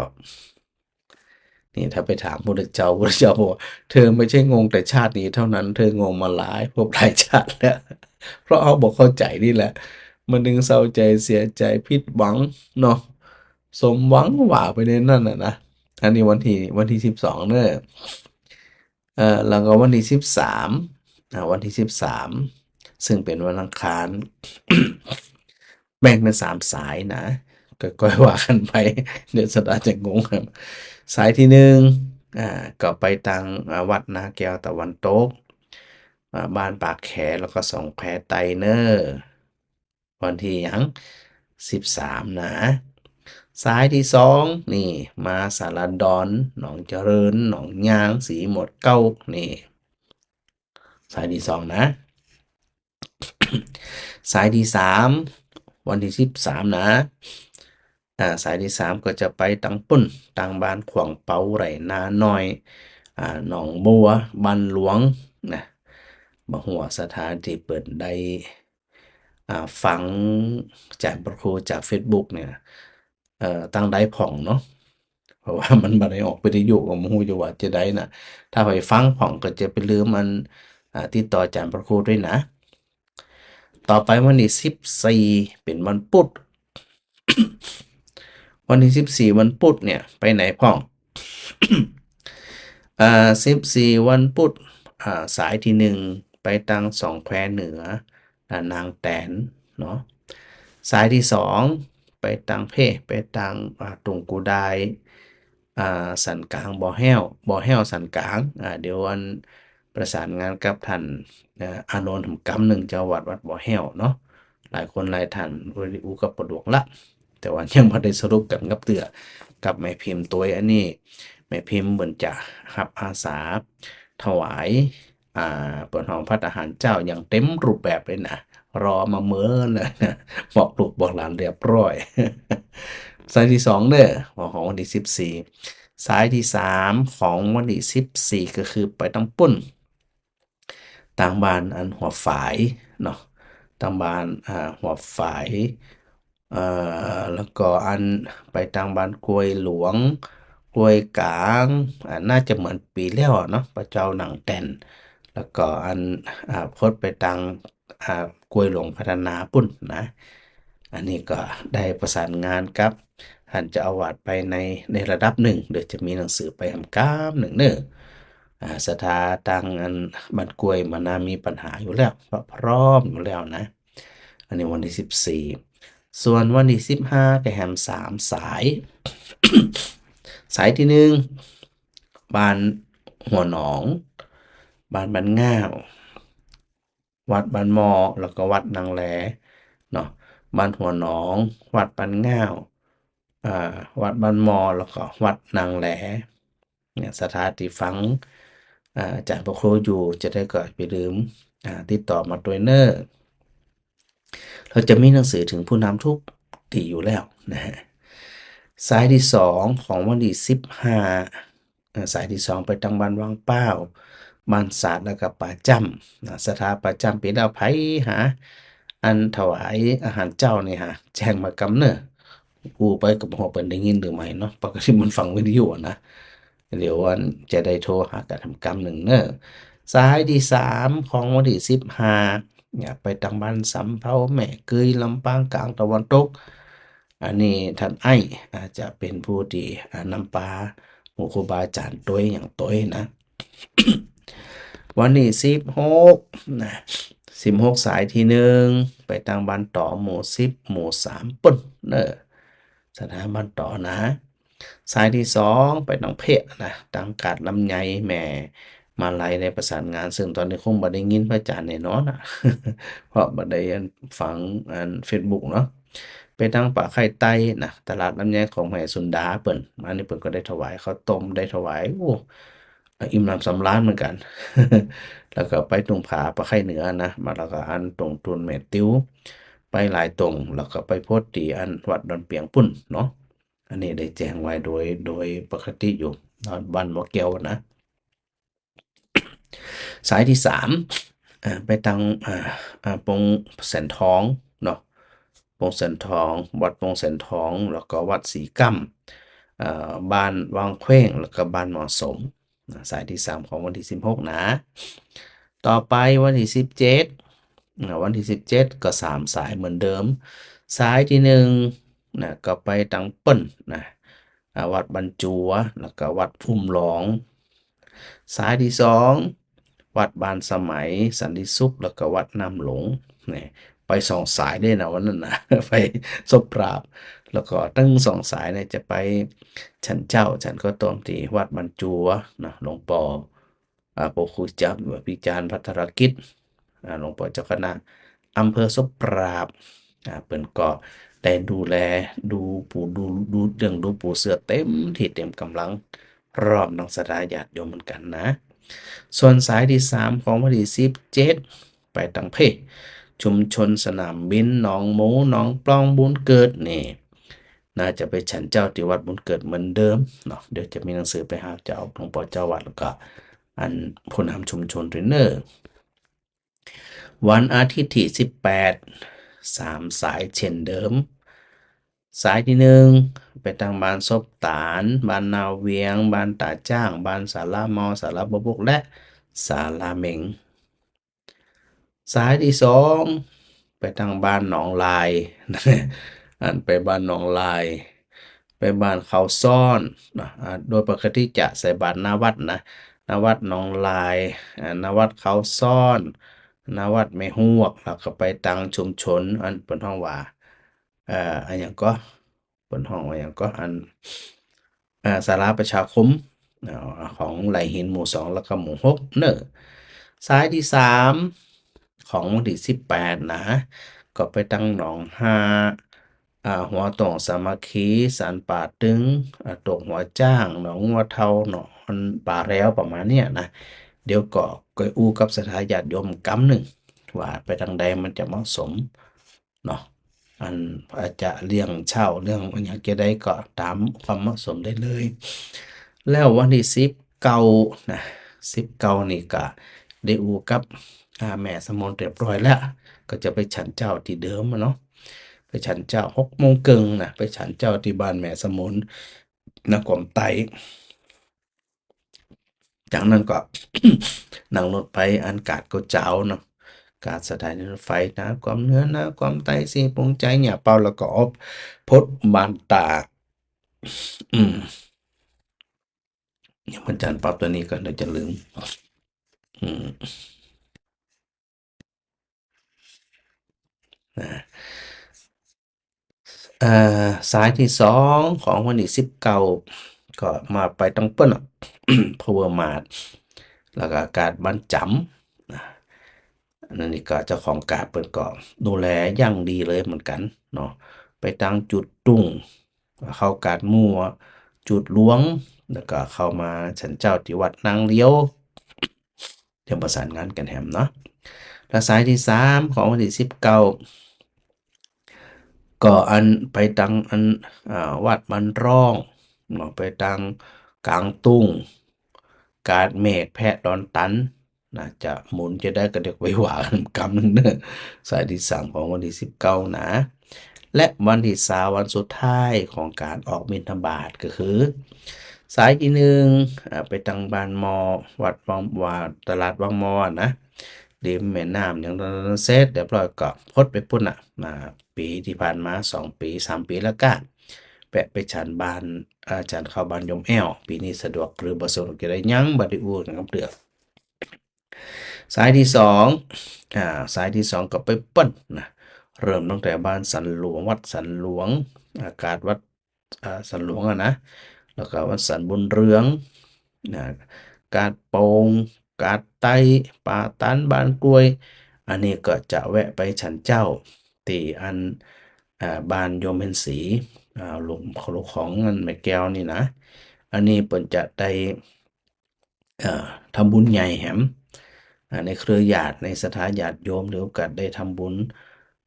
นี่ถ้าไปถามพุทธเจ้า พุทธเจ้าบอกว่า เธอไม่ใช่งงแต่ชาตินี้เท่านั้น เธองงมาหลายภพหลายชาติแล้ว เพราะเขาบ่เข้าใจ๋นี่แหละ มันจึงเศร้าใจ๋ เสียใจ๋ ผิดหวังเนาะ สมหวังว่าไปในนั้นน่ะนะ อันนี้วันตี้ วันตี้สิบสองเน้อ เอ่อ แล้วก็วันตี้สิบสาม อ่า วันตี้สิบสาม ซึ่งเป๋นวันอังคาร แบ่งเป๋นสามสายนะ ก็ก้อยว่ากั๋นไป เดี๋ยวศรัทธาจะงง สายตี้หนึ่ง อ่า ก็ไปตาง อ่า วัดนาแก้วตะวันตก อ่า บ้านปากแข แล้วก็สองแควใต้เน้อ วันตี้หยัง สิบสาม นะ สายตี้สอง นี่ มาสาราดอน หนองเจริญ หนองยาง สีหมดเก๊า นี่ สายตี้สองนะ สายตี้สาม วันตี้สิบสามนะ อ่า สายตี้สามก็จะไปตางปุ้น ตางบ้านขวางเปา ไร่นาน้อย อ่า หนองบัว บ้านหลวงนะ บ่ฮู้ว่าศรัทธาตี้เปิ้นได้ อ่า ฟังอาจ๋ารย์พระครูจากเฟซบุ๊กเนี่ย เอ่อ ตางใดพ่องเนาะ เพราะว่ามันบ่ได้ออกวิทยุ ก็บ่ฮู้จะว่าจะใดน่ะ ถ้าใผฟังพ่องก็จะไปลืมอัน อ่า ติดต่ออาจ๋ารย์พระครูด้วยนะ ต่อไปวันตี้สิบสี่ เป๋นวันปุ๊ด วันตี้สิบสี่ วันปุ๊ดเนี่ย ไปไหนพ่อง อ่า สิบสี่ วันปุ๊ด อ่า สายตี้หนึ่ง ไปตางสองแควเหนือ อ่า นางแต๋นเนาะ สายตี้สอง ไปตางเพ่ ไปตาง อ่า ตุงกูดาย อ่า สันก๋าง บ่อแห้ว บ่อแห้วสันก๋าง อ่า เดี๋ยวอันประสานงานกับท่าน เอ่อ อานนท์หำกำนึ่ง เจ้าวัดวัดบ่อแห้วเนาะ หลายคนหลายท่านอู้ อู้กับป้อดวงละ แต่ว่ายังบ่ได้สรุปกั๋นกับเตื้อ กับแม่พิมพ์ตวย อันนี้แม่พิมพ์เปิ้นจะฮับอาสาถวาย อ่า เปิ้นฮ้องภัตตาหารเจ๊าอย่างเต็มรูปแบบเลยนะ รอมาเมินเลยนะ บอกลูกบอกหลานเรียบร้อย สายตี้สองเน้อ ของวันตี้สิบสี่ สายตี้สาม ของวันตี้สิบสี่ ก็คือไปตางปุ้น ตางบ้านอันหัวฝายเนาะ ตางบ้าน อ่า หัวฝาย เอ่อ แล้วก็อันไปตางบ้านกล้วยหลวง กล้วยก๋าง อ่า น่าจะเหมือนปี๋แล้วอะเนาะ ป้อเจ้านางแต๋น แล้วก็อัน อ่า พดไปตาง อ่า กล้วยหลวงพัฒนาปุ้นนะ อันนี้ก็ได้ประสานงานกับท่านเจ้าอาวาสไปใน ในระดับนึ่ง เดี๋ยวจะมีหนังสือไปหำกำนึ่งเน้อ อ่า ศรัทธาตางอันบ้านกล้วยบ่น่ามีปัญหาอยู่แล้ว เพราะพร้อมอยู่แล้วนะ อันนี้วันตี้สิบสี่ ส่วนวันตี้สิบห้า ก็แหมสามสาย สายตี้หนึ่ง บ้านหัวหนอง บ้านบ้านง่าว วัดบ้านหม้อ แล้วก็วัดนางแลเนาะ บ้านหัวหนอง วัดบ้านง่าว อ่า วัดบ้านหม้อ แล้วก็วัดนางแล เนี่ย ศรัทธาตี้ฟัง อ่า อาจ๋ารย์พระครูอยู่ จะได้ก็ไปลืม อ่า ติดต่อมาตวยเน้อ เราจะมีหนังสือเถิงผู้นำทุกตี้อยู่แล้วนะฮะ สายตี้สองของวันตี้สิบห้า เอ่อ สายตี้สองไปตางบ้านวังป้าว บ้านสาด แล้วก็ป่าจ้ำนะ ศรัทธาป่าจ้ำ ปี๋แล้วใผหาอันถวายอาหารเจ๊านี่ฮะ แจ้งมากำเน้อ อู้ไปก็บ่ฮู้เปิ้นได้ยินหรือไม่เนาะ ปกติมันฟังวิทยุอะนะ เดี๋ยวอันจะได้โทรหากั๋นหำกำนึ่งเน้อ สายตี้สามของวันตี้สิบห้า เนี่ย ไปตางบ้านสำเภา แม่เกย ลำปางกลางตะวันตก อันนี้ท่านไอ้ อ่า จะเป๋นผู้ตี้ อ่า นำปาหมู่ครูบาอาจ๋ารย์ตวยอย่างตวยนะ วันตี้สิบหกนะ สิบหก สายตี้หนึ่ง ไปตางบ้านต๋อ หมู่สิบ หมู่สามปุ้นเน้อ ศรัทธาบ้านต๋อนะ สายตี้สองไปตางเพ่นะ ตางกาดลำไย แม่มาลัยได้ประสานงาน ซึ่งต๋อนนี้คงบ่ได้ยินพระอาจ๋ารย์แน่นอนอะ เพราะบ่ได้อันฟังอันเฟซบุ๊กเนาะ ไปตางป่าไคร่ใต้นะ ตลาดลำไยของแม่สุนดาเปิ้น มานี่เปิ้นก็ได้ถวายข้าวต้ม ได้ถวาย โอ้ อิ่มหนำสำราญเหมือนกั๋น แล้วก็ไปตุงผาป่าไคร่เหนือนะ มาแล้วก็อันตรงตูนแม่ติ๊ว ไปหลายตรง แล้วก็ไปพบตี้อันวัดดอนเปียงปุ้นเนาะ อันนี้ได้แจ้งไว้โดย โดยปกติอยู่เนาะ บ้านบ่อแก้วนะ สายตี้สาม อ่า ไปตาง อ่า อ่า ปงแสนทองเนาะ ปงแสนทอง วัดปงแสนทอง แล้วก็วัดสีก้ำ อ่า บ้านวังแขว้ง แล้วก็บ้านหมอสม นะ สายตี้สามของวันตี้สิบหกนะ ต่อไปวันตี้สิบเจ็ด นะ วันตี้สิบเจ็ดก็สามสายเหมือนเดิม สายตี้หนึ่ง นะ ก็ไปตางเปิ้นนะ อ่า วัดบ้านจัว แล้วก็วัดภูมิหลวง สายตี้สอง วัดบ้านสมัย สันติสุข แล้วก็วัดน้ำหลง นี่ ไปสองสายเลยนะวันนั้นนะ ไปซบปราบ แล้วก็ตึงสองสายเนี่ยจะไปฉันเจ้า ฉันข้าวต้มตี้วัดบ้านจัวนะ หลวงป้อ อ่า พระครูจา พิจารณ์ภัทรกิจ อ่า หลวงป้อเจ้าคณะอำเภอซบปราบ อ่า เปิ้นก็ได้ดูแล ดูปู ดู ดูเรื่องดูปูเสือเต็มตี้เต็มก๋ำลัง พร้อมตังศรัทธาญาติโยมเหมือนกั๋นนะ ส่วนสายตี้สามของวันตี้สิบเจ็ด ไปตางเพ ชุมชนสนามบิน หนองหมู หนองปล้อง บุญเกิด นี่ น่าจะไปฉันเจ้าตี้วัดบุญเกิดเหมือนเดิมเนาะ เดี๋ยวจะมีหนังสือไปหาเจ้า หลวงป้อเจ้าวัด แล้วก็อันผู้นำชุมชนด้วยเน่อ วันอาทิตย์ตี้สิบแปด สามสายเช่นเดิม สายตี้หนึ่ง ไปตางบ้านซบตาน บ้านนาเวียง บ้านต๋าจ้าง บ้านศาลาหมอ ศาลาบ่อบุก และศาลาเหม็ง สายตี้สอง ไปตางบ้านหนองลาย อันไปบ้านหนองลาย ไปบ้านเขาซ้อนนะ อ่า โดยปกติจะใส่บาตรหน้าวัดนะ หน้าวัดหนองลาย อ่า หน้าวัดเขาซ้อน หน้าวัดแม่ฮวก แล้วก็ไปตางชุมชน อันเปิ้นฮ้องว่า เอ่อ อันหยังก็ เปิ้นฮ้องว่าหยังก็ อัน อ่า ศาลาประชาคม อ่า ของไหล่หินหมู่สอง แล้วก็หมู่หกเน่อ สายตี้สาม ของวันตี้สิบแปดนะ ก็ไปตางหนองฮา อ่า หัวโต่งสามัคคี สันป่าตึง อ่า ตกหัวจ้าง หนองงัวเทา หนองป่าแร้ว ประมาณเนี้ยนะ เดี๋ยวก็ค่อยอู้กับศรัทธาญาติโยมกำนึ่ง ว่าไปตางใดมันจะเหมาะสมเนาะ อันอาจจะเรื่องเช่า เรื่องอันหยังจะได้ก็ต๋ามความเหมาะสมได้เลย แล้ววันตี้สิบเก้านะ สิบเก้านี่ก็ได้อู้กับ อ่า แม่สมนเรียบร้อยแล้ว ก็จะไปฉันเจ้าตี้เดิมอะเนาะ ไปฉันเจ้าหกโมงเกิ่งนะ ไปฉันเจ้าตี้บ้านแม่สมน นครใต้ จากนั้นก็ นั่งรถไปอันกาดก็เจ๊าเนาะ กาดสถานีรถไฟนาความเหนือ นาความใต้ สีปงไจ๊ หญ้าเป้า แล้วก็ออกพดบ้านตาก อืม เดี๋ยววันจันทร์ปรับตัวนี้ก่อน เดี๋ยวจะลืม อืม นะ เอ่อ สายตี้สองของวันตี้สิบเก้า ก็มาไปตางเปิ้นอะ พาวเวอร์มาร์ท แล้วก็กาดบ้านจ๋ำนะ อันนี้ก็เจ้าของกาดเปิ้นก็ดูแลอย่างดีเลยเหมือนกั๋นเนาะ ไปตางจุดตุ้ง เข้ากาดมั่ว จุดหลวง แล้วก็เข้ามาฉันเจ้าตี้วัดนางเลี้ยว เดี๋ยวประสานงานกั๋นแหมเนาะ แล้วสายตี้สามของวันตี้สิบเก้า ก็อันไปตางอัน อ่า วัดบ้านร่องเนาะ ไปตางก๋างตุ้ง กาดเมฆ แพะดอนตัน น่าจะหมุนจะได้ก็เดี๋ยวไปว่ากั๋นกำนึ่งเน่อ สายตี้สามของวันตี้สิบเก้านะ และวันตี้สาม วันสุดท้ายของก๋านออกบิณฑบาตก็คือ สายตี้หนึ่ง อ่า ไปตางบ้านมอ วัดวัง ว่าตลาดวังมอนะ ริมแม่น้ำหยังเสร็จเรียบร้อยก็พดไปปุ้นน่ะ อ่า ปี๋ตี้ผ่านมาสองปี๋สามปี๋แล้วก็แวะไปฉันบ้าน อ่า ฉันข้าวบ้านโยมแอ้ว ปี๋นี้สะดวกหรือบ่สะดวกจะได้ยังบ่ได้อู้กั๋นกำเตื้อ สายตี้สอง อ่า สายตี้สองก็ไปเปิ้นนะ เริ่มตั้งแต่บ้านสันหลวง วัดสันหลวง อ่า กาดวัด อ่า สันหลวงอะนะ แล้วก็วัดสันบุญเรือง นะ กาดโป่ง กาดไต้ ป่าตัน บ้านกล้วย อันนี้ก็จะแวะไปฉันเจ้า ตี้อัน อ่า บ้านโยมเพ็ญศรี อ่า ลูก ลูกของอันแม่แก้วนี่นะ อันนี้เปิ้นจะได้ เอ่อ ทำบุญใหญ่แหม อ่า ในเครือญาติ ในศรัทธาญาติโยม ถือโอกาสได้ทำบุญ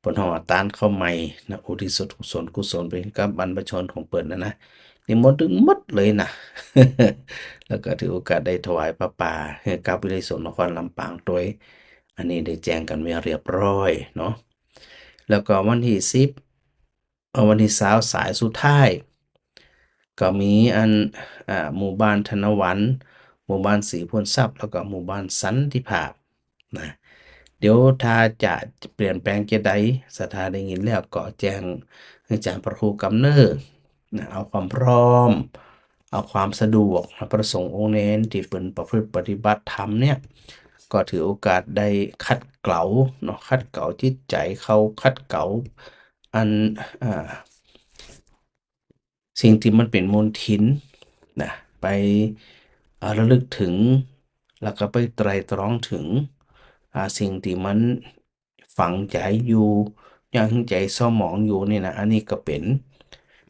เปิ้นฮ้องว่าตานข้าวใหม่นะ อุทิศส่วนกุศล กุศลไปกับบรรพชนของเปิ้นนะนะ นิมนต์ตึงหมดเลยนะ แล้วก็ถือโอกาสได้ถวายผ้าป่า ให้กับวิทยาลัยสงฆ์นครลำปางตวย อันนี้ได้แจ้งกั๋นไว้เรียบร้อยเนาะ แล้วก็วันตี้สิบ เอ่อ วันตี้ซาว สายสุดท้าย ก็มีอัน อ่า หมู่บ้านธนวรรค์ หมู่บ้านศรีพูนทรัพย์ แล้วก็หมู่บ้านสันติภาพนะ เดี๋ยวถ้าจะเปลี่ยนแปลงจะใด ศรัทธาได้ยินแล้วก็แจ้งอาจารย์พระครูกำเนิดนะ เอาความพร้อม เอาความสะดวกนะ พระสงฆ์องค์เณรตี้เปิ้นประพฤติปฏิบัติธรรมเนี่ย ก็ถือโอกาสได้ขัดเกลาเนาะ ขัดเกลาจิตใจ๋เขา ขัดเกลาอัน อ่า สิ่งตี้มันเป๋นมลทินนะ ไป อ่า ระลึกถึง แล้วก็ไปไตร่ตรองถึง อ่า สิ่งตี้มันฝังใจ๋อยู่ ยังใจ๋เศร้าหมองอยู่นี่นะ อันนี้ก็เป๋น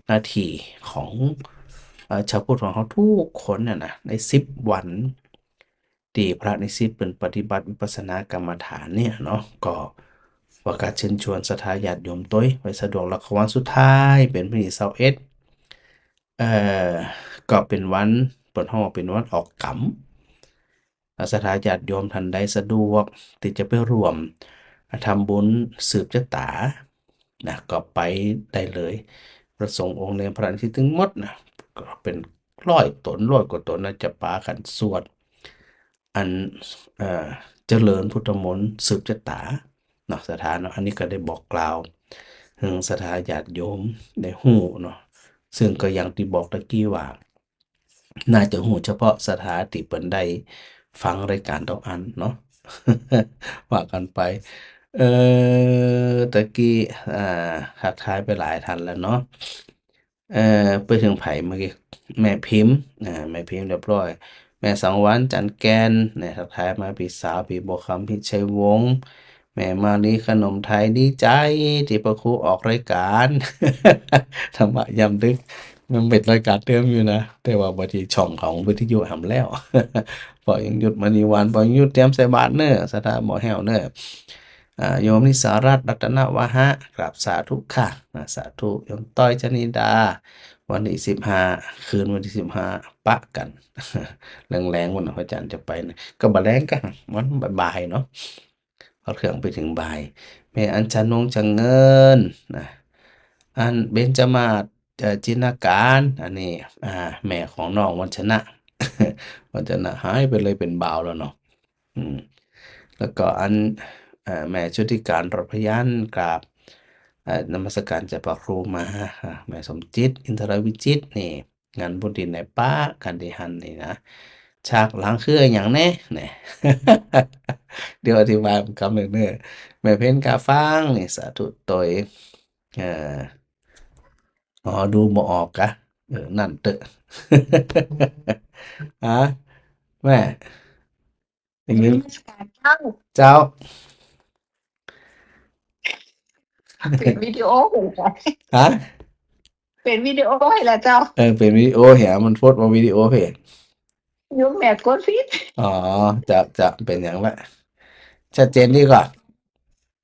หน้าตี้ของ เอ่อ ชาวพุทธของเฮากู้คนน่ะนะ ในสิบวัน ตี้พระนิสิตเปิ้นปฏิบัติวิปัสสนากรรมฐานเนี่ยเนาะ ก็ประกาศเชิญชวนศรัทธาญาติโยมตวย ไปสะดวก แล้วก็วันสุดท้ายเป๋นวันตี้ซาวเอ็ด เอ่อ ก็เป๋นวัน เปิ้นฮ้องว่าเป๋นวันออกกรรม ศรัทธาญาติโยมท่านใดสะดวกตี้จะไปร่วมทำบุญสืบจะต๋านะ ก็ไปได้เลย พระสงฆ์องค์เณรพระนิสิตตึงหมดนะ ก็เป๋นร้อยต๋น ร้อยกว่าต๋นนะ จะปากั๋นสวด อัน เอ่อ เจริญพุทธมนต์สืบจะต๋าเนาะ ศรัทธาเนาะ อันนี้ก็ได้บอกกล่าว หื้อศรัทธาญาติโยมได้ฮู้เนาะ ซึ่งก็อย่างตี้บอกตะกี้ว่า น่าจะฮู้เฉพาะศรัทธาตี้เปิ้นได้ฟังรายก๋านตองอั้นเนาะ ว่ากั๋นไป เอ่อ ตะกี้ อ่า ทักทายไปหลายท่านแล้วเนาะ เอ่อ ไปเถิงใผเมื่อกี้ แม่พิมพ์ อ่า แม่พิมพ์เรียบร้อย แม่สังวรรค์ จันทร์แก่น เนี่ย ทักทายมา ปี้สาว ปี้บัวคำ พิชัยวงศ์ แม่มาลี ขนมไทย ดีใจ๋ตี้พระครูออกรายก๋าน ธรรมะยามดึก มันเป๋นรายก๋านเดิมอยู่นะ แต่ว่าบางทีช่องของวิทยุหำแล้ว ป้อยังหยุด มณีวัน ป้อยังหยุด เตรียมใส่บาตรเน้อ ศรัทธาบ่แห้วเน้อ อ่า โยมนิสารัตน์ รัตนวาหะ กราบสาธุค่ะ อ่า สาธุ โยมต้อย ชนิดา วันตี้สิบห้า คืนวันตี้สิบห้า ปะกั๋น แลงๆ วันน่ะ พระอาจารย์จะไปนะ ก็บ่แลงก็วันบ่ายๆ เนาะ เอาเครื่องไปเถิงบ่าย แม่อัญชนง จังเงินนะ อันเบญจมาศ เอ่อ จินนาการ อันนี้ อ่า แม่ของน้องวัญชนะ วัญชนะหายไปเลย เป๋นบ่าวแล้วเนาะ อืม แล้วก็อัน เอ่อ แม่ชุติการ รถพยัญชนะ กราบ เอ่อ นมัสการเจ้าพระครูมา อ่า แม่สมจิต อินทรวิจิตร นี่ งานบุญตี้ไหนปะกั๋นตี้หั้นนี่นะ ฉากหลังคืออะหยังแน่ เนี่ย เดี๋ยวอธิบายกำเนิดเน้อ แม่เพ็ญ กาฟัง นี่ สาธุตวย เอ่อ อ๋อ ดูบ่ออกกะ เออ นั่นเต๊อะ ฮะ แม่ อย่างนี้ นมัสการเจ้า เจ้า เป๋นวิดีโอหู ฮะ เป๋นวิดีโอให้ละเจ้า เออ เป๋นวิดีโอเหีย มันโพสต์ว่าวิดีโอเพจ ยุคแม่กดผิด อ๋อ จะ จะเป๋นอย่างละ ชัดเจนดีกว่า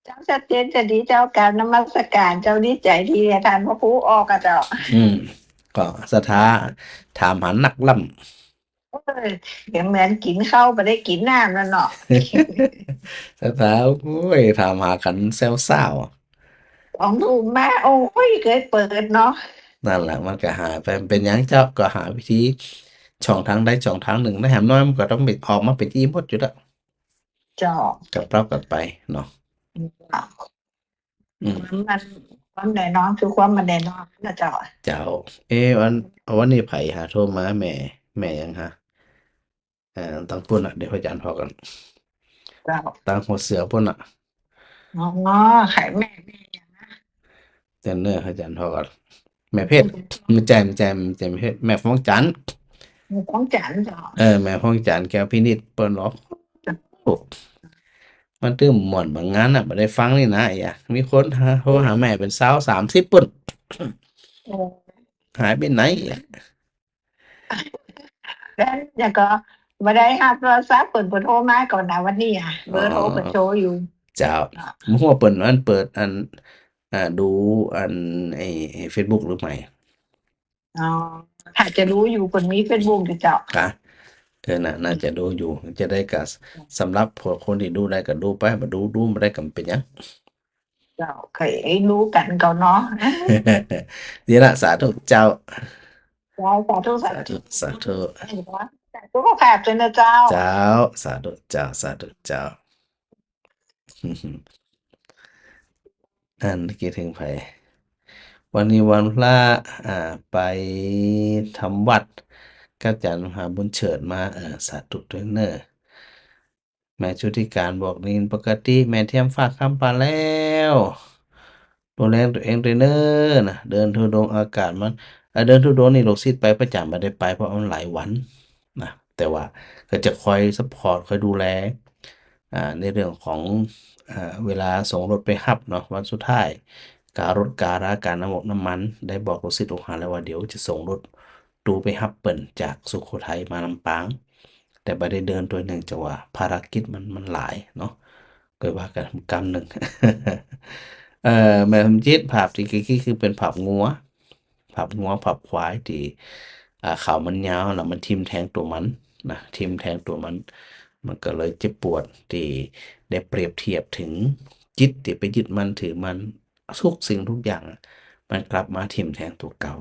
เจ้า ชัดเจนจะดีเจ้า กราบนมัสการเจ้า ดีใจ๋ตี้ท่านพระครูออกอะเจ้า อืม ก็ศรัทธาถามหานักล้ำ เออ เดี๋ยวเหมือนกิ๋นข้าวบ่ได้กิ๋นน้ำนั่นเนาะ ศรัทธา โอ้ย ถามหากั๋นแซวซ่าว สองทุ่มมา โอ้ย เกยเปิดเนาะ นั่นแหละ มันก็หายไป เป๋นหยังเจ้า ก็หาวิธี ช่องทางใดช่องทางนึ่ง ในแหมน้อยมันก็ต้องเป๋น ออกมาเป๋นอี้หมดอยู่แล้ว เจ้า ก็ปรับกั๋นไปเนาะ เจ้า อืม มัน ความแน่นอนคือความบ่แน่นอนนะเจ้า เจ้า เอ๊ะ วัน วันนี้ใผหาโทรมา แม่ แม่หยังฮะ เอ่อ ตังปู้นน่ะ เดี๋ยวพระอาจารย์พอก่อน เจ้า ตังหัวเสือปู้นน่ะ อ๋อ ใผแม่ แม่หยังนะ เดี๋ยวเน้อ พระอาจารย์พอก่อน แม่เพชร บ่ใจ้ บ่ใจ้ บ่ใจ้แม่เพชร แม่ฟองจันทร์ แม่ฟองจันทร์เจ้า เออ แม่ฟองจันทร์ แก้วพินิจ เปิ้นบอก เจ้า โอ้ มันตึงม่วนบางงานน่ะ บ่ได้ฟังนี่นา เอีย มีคนหา โทรหาแม่เป๋นซาวสามสิบปู๊น โอ้ หายไปไหนเอีย แล้วยังก็บ่ได้ฮับโทรศัพท์ เปิ้น เปิ้นโทรมาก่อนนะวันนี้อะ เบอร์โทรเปิ้นโชว์อยู่ เจ้า อ่ะ บ่ฮู้ว่าเปิ้นอันเปิดอัน อ่า ดูอัน ไอ้ ไอ้เฟซบุ๊กหรือไม่ อ๋อ ถ้าจะดูอยู่ เปิ้นมีเฟซบุ๊กอยู่เจ้า ค่ะ เออ น่า น่าจะดูอยู่ จะได้กะ สำหรับพวกคนตี้ดูได้ก็ดูไป บ่ดู ดูบ่ได้ก็บ่เป๋นหยัง เจ้า ใค่ดูกั๋นก่อนเนาะ ดีละ สาธุเจ้า เจ้า สาธุ สาธุ สาธุ สาธุ สาธุ สุขภาพด้วยนะเจ้า เจ้า สาธุเจ้า สาธุเจ้า อันเมื่อกี้เถิงใผ วันนี้วันพระ อ่า ไปทำวัดกับอาจ๋ารย์มหาบุญเฉิดมา เออ สาธุด้วยเน่อ แม่ชุติการบอกนี่ปกติแม่เทียมฝากคำไปแล้ว ดูแลตัวเองด้วยเน่อนะ เดินธุดงค์อากาศมัน อ่ะ เดินธุดงค์นี่ลูกศิษย์ไปประจ๋ำ บ่ได้ไปเพราะมันหลายวันนะ แต่ว่าก็จะคอยซัพพอร์ต คอยดูแล อ่า ในเรื่องของ อ่า เวลาส่งรถไปฮับเนาะ วันสุดท้าย การถการา ก๋าน้ำมัน น้ำมัน ได้บอกลูกศิษย์ลูกหาแล้วว่าเดี๋ยวจะส่งรถตู้ไปฮับเปิ้นจากสุโขทัยมาลำปาง แต่บ่ได้เดินโตยเนื่องจากว่าภารกิจมัน มันหลายเนาะ ก็ว่ากั๋นกำนึ่ง เอ่อ แม่สมจิต ภาพตี้กี้คือเป๋นภาพงัว ภาพงัว ภาพควายตี้ อ่า เขามันยาวแล้วมันทิ่มแทงตั๋วมันนะ ทิ่มแทงตั๋วมัน มันก็เลยเจ็บปวด ตี้ได้เปรียบเทียบเถิงจิตตี้ไปยึดมั่นถือมั่น ทุกสิ่งทุกอย่างอะ มันกลับมาทิ่มแทงตั๋วเก่า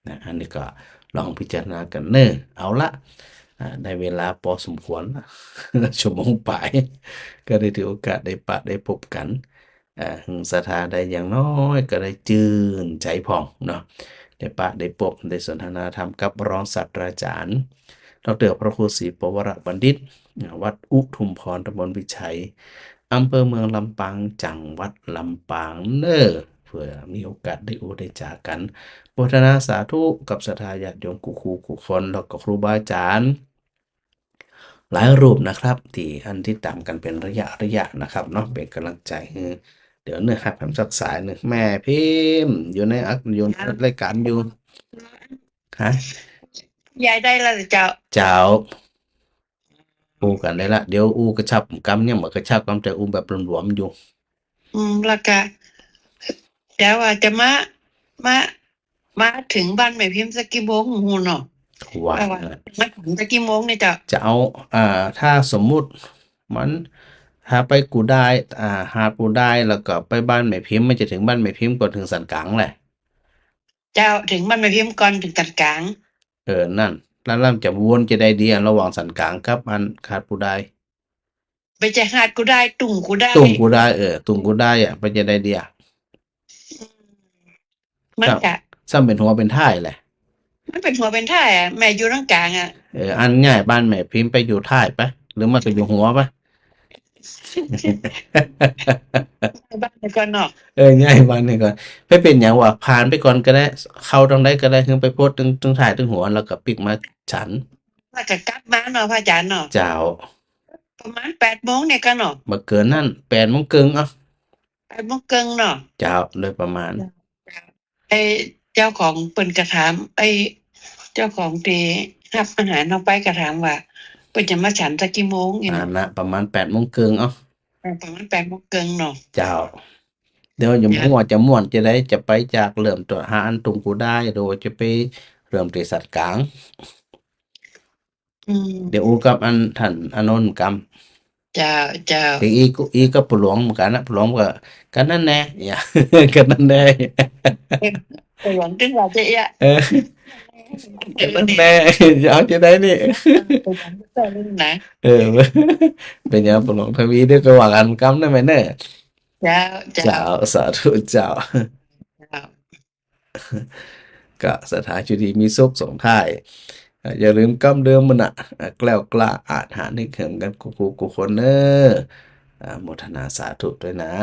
นะ อันนี้ก็ลองพิจารณากั๋นเน่อ เอาละ อ่า ได้เวลาปอสมควรละ ชั่วโมงป๋าย ก็ได้ถือโอกาสได้ปะได้ปบกั๋น อ่า หึงศรัทธาได้อย่างน้อยก็ได้จื้นใจ๋พ่องเนาะ ได้ปะได้ปบ ได้สนทนาธรรมกับรองศาสตราจ๋ารย์ ด็อกเตอร์พระครูศรีปวรบัณฑิต วัดอุทุมพร ตำบลพิชัย อำเภอเมืองลำปาง จังหวัดลำปางเน่อ เผื่อมีโอกาสได้อู้ได้จ๋ากั๋น โมทนาสาธุกับศรัทธาญาติโยมกู้คู่กู้คน แล้วก็ครูบาอาจ๋ารย์หลายรูปนะครับ ตี้อันติดต๋ามกั๋นเป๋นระยะระยะนะครับเนาะ เป๋นก๋ำลังใจ๋หื้อ เดี๋ยวเน่อฮับแหมสักสายนึ่ง แม่พิมพ์อยู่ในอัก อยู่ในรายก๋านอยู่ ฮะ ยายได้แล้วเจ้า เจ้า อู้กั๋นได้ละ เดี๋ยวอู้กระชับกำ ยังบ่กระชับกำ แต่อู้แบบหลวมๆ อยู่ อืม แล้วก็ เดี๋ยวว่าจะมา มา มาเถิงบ้านแม่พิมพ์สักกี่โมงบ่ฮู้เนาะ ว่า ว่า ว่ามาเถิงสักกี่โมงนี่เจ้า จะเอา อ่า ถ้าสมมุติมัน ถ้าไปกู้ด้าย อ่า หาดกู้ด้าย แล้วก็ไปบ้านแม่พิมพ์ มันจะเถิงบ้านแม่พิมพ์ก่อนเถิงสันก๋างแหละ เจ้า เถิงบ้านแม่พิมพ์ก่อนเถิงสันก๋าง เออ นั่น แล้ว แล้วจะวนจะใดดีอะ ระหว่างสันก๋างกับอันหาดกู้ด้าย ไปจะหาดกู้ด้าย ตุ้งกู้ด้าย ตุ้งกู้ด้าย เออ ตุ้งกู้ด้ายอะ ไปจะใดดีอะ มันจะ ซ้ำเป๋นหัวเป๋นท้ายแหละ มันเป๋นหัวเป๋นท้ายอะ แม่อยู่ตรงก๋างอะ เออ อันย้ายบ้านแม่พิมพ์ไปอยู่ท้ายไป หรือไม่ก็อยู่หัวไป บ้านไปก่อนเนาะ เออ ย้ายบ้านไปก่อน ไปเป๋นหยังวะ ผ่านไปก่อนก็ได้ เข้าตรงใดก็ได้ คือไปโพสต์ตรง ตรงท้ายตรงหัว แล้วก็ปิ๊กมาฉัน แล้วก็กลับมาเนาะ พระอาจ๋ารย์เนาะ เจ้า ประมาณแปดโมงนี่ก่อเนาะ บ่เกินนั้น แปดโมงเกิ่ง เอ้า แปดโมงเกิ่งเนาะ เจ้า โดยประมาณ เจ้า ไอ้เจ้าของเปิ้นก็ถาม ไอ้เจ้าของตี้ฮับอาหารเฮาไปก็ถามว่า เปิ้นจะมาฉันสักกี่โมงนี่ อ่า นะ ประมาณแปดโมงเกิ่ง เอ้า เออ ประมาณแปดโมงเกิ่งเนาะ เจ้า เดี๋ยวจะ เดี๋ยว ฮู้ว่าจะม่วนจะใด จะไปจากเริ่มต้นหาอันตุ้งกู้ด้าย หรือว่าจะไปเริ่มตี้สันก๋าง อืม เดี๋ยวอู้กับอันท่านอานนท์กำ เจ้า เจ้า เดี๋ยวอี้ก็ อี้กับปู่หลวงเหมือนกั๋นนะ ปู่หลวงก็ ก็นั่นแหละ เอีย ก็นั่นแหละ ปู่หลวงตึงว่าจะเอีย เออ ก็นั่นแหละ จะเอาจะใดนี่ ปู่หลวงตึงนะ เออ เป๋นหยังปู่หลวงทวี เดี๋ยวก็ว่ากั๋นกำได้ไหมเน่อ เจ้า เจ้า เจ้า สาธุเจ้า เจ้า ก็ศรัทธาอยู่ดีมีสุขส่งท้าย อ่า อย่าลืมกำเดิมมันน่ะ อ่า แกล้วกล้าอาถรรพ์ให้เกิดกั๋นกู้คู่กู้คนเน่อ อ่า โมทนาสาธุด้วยนะ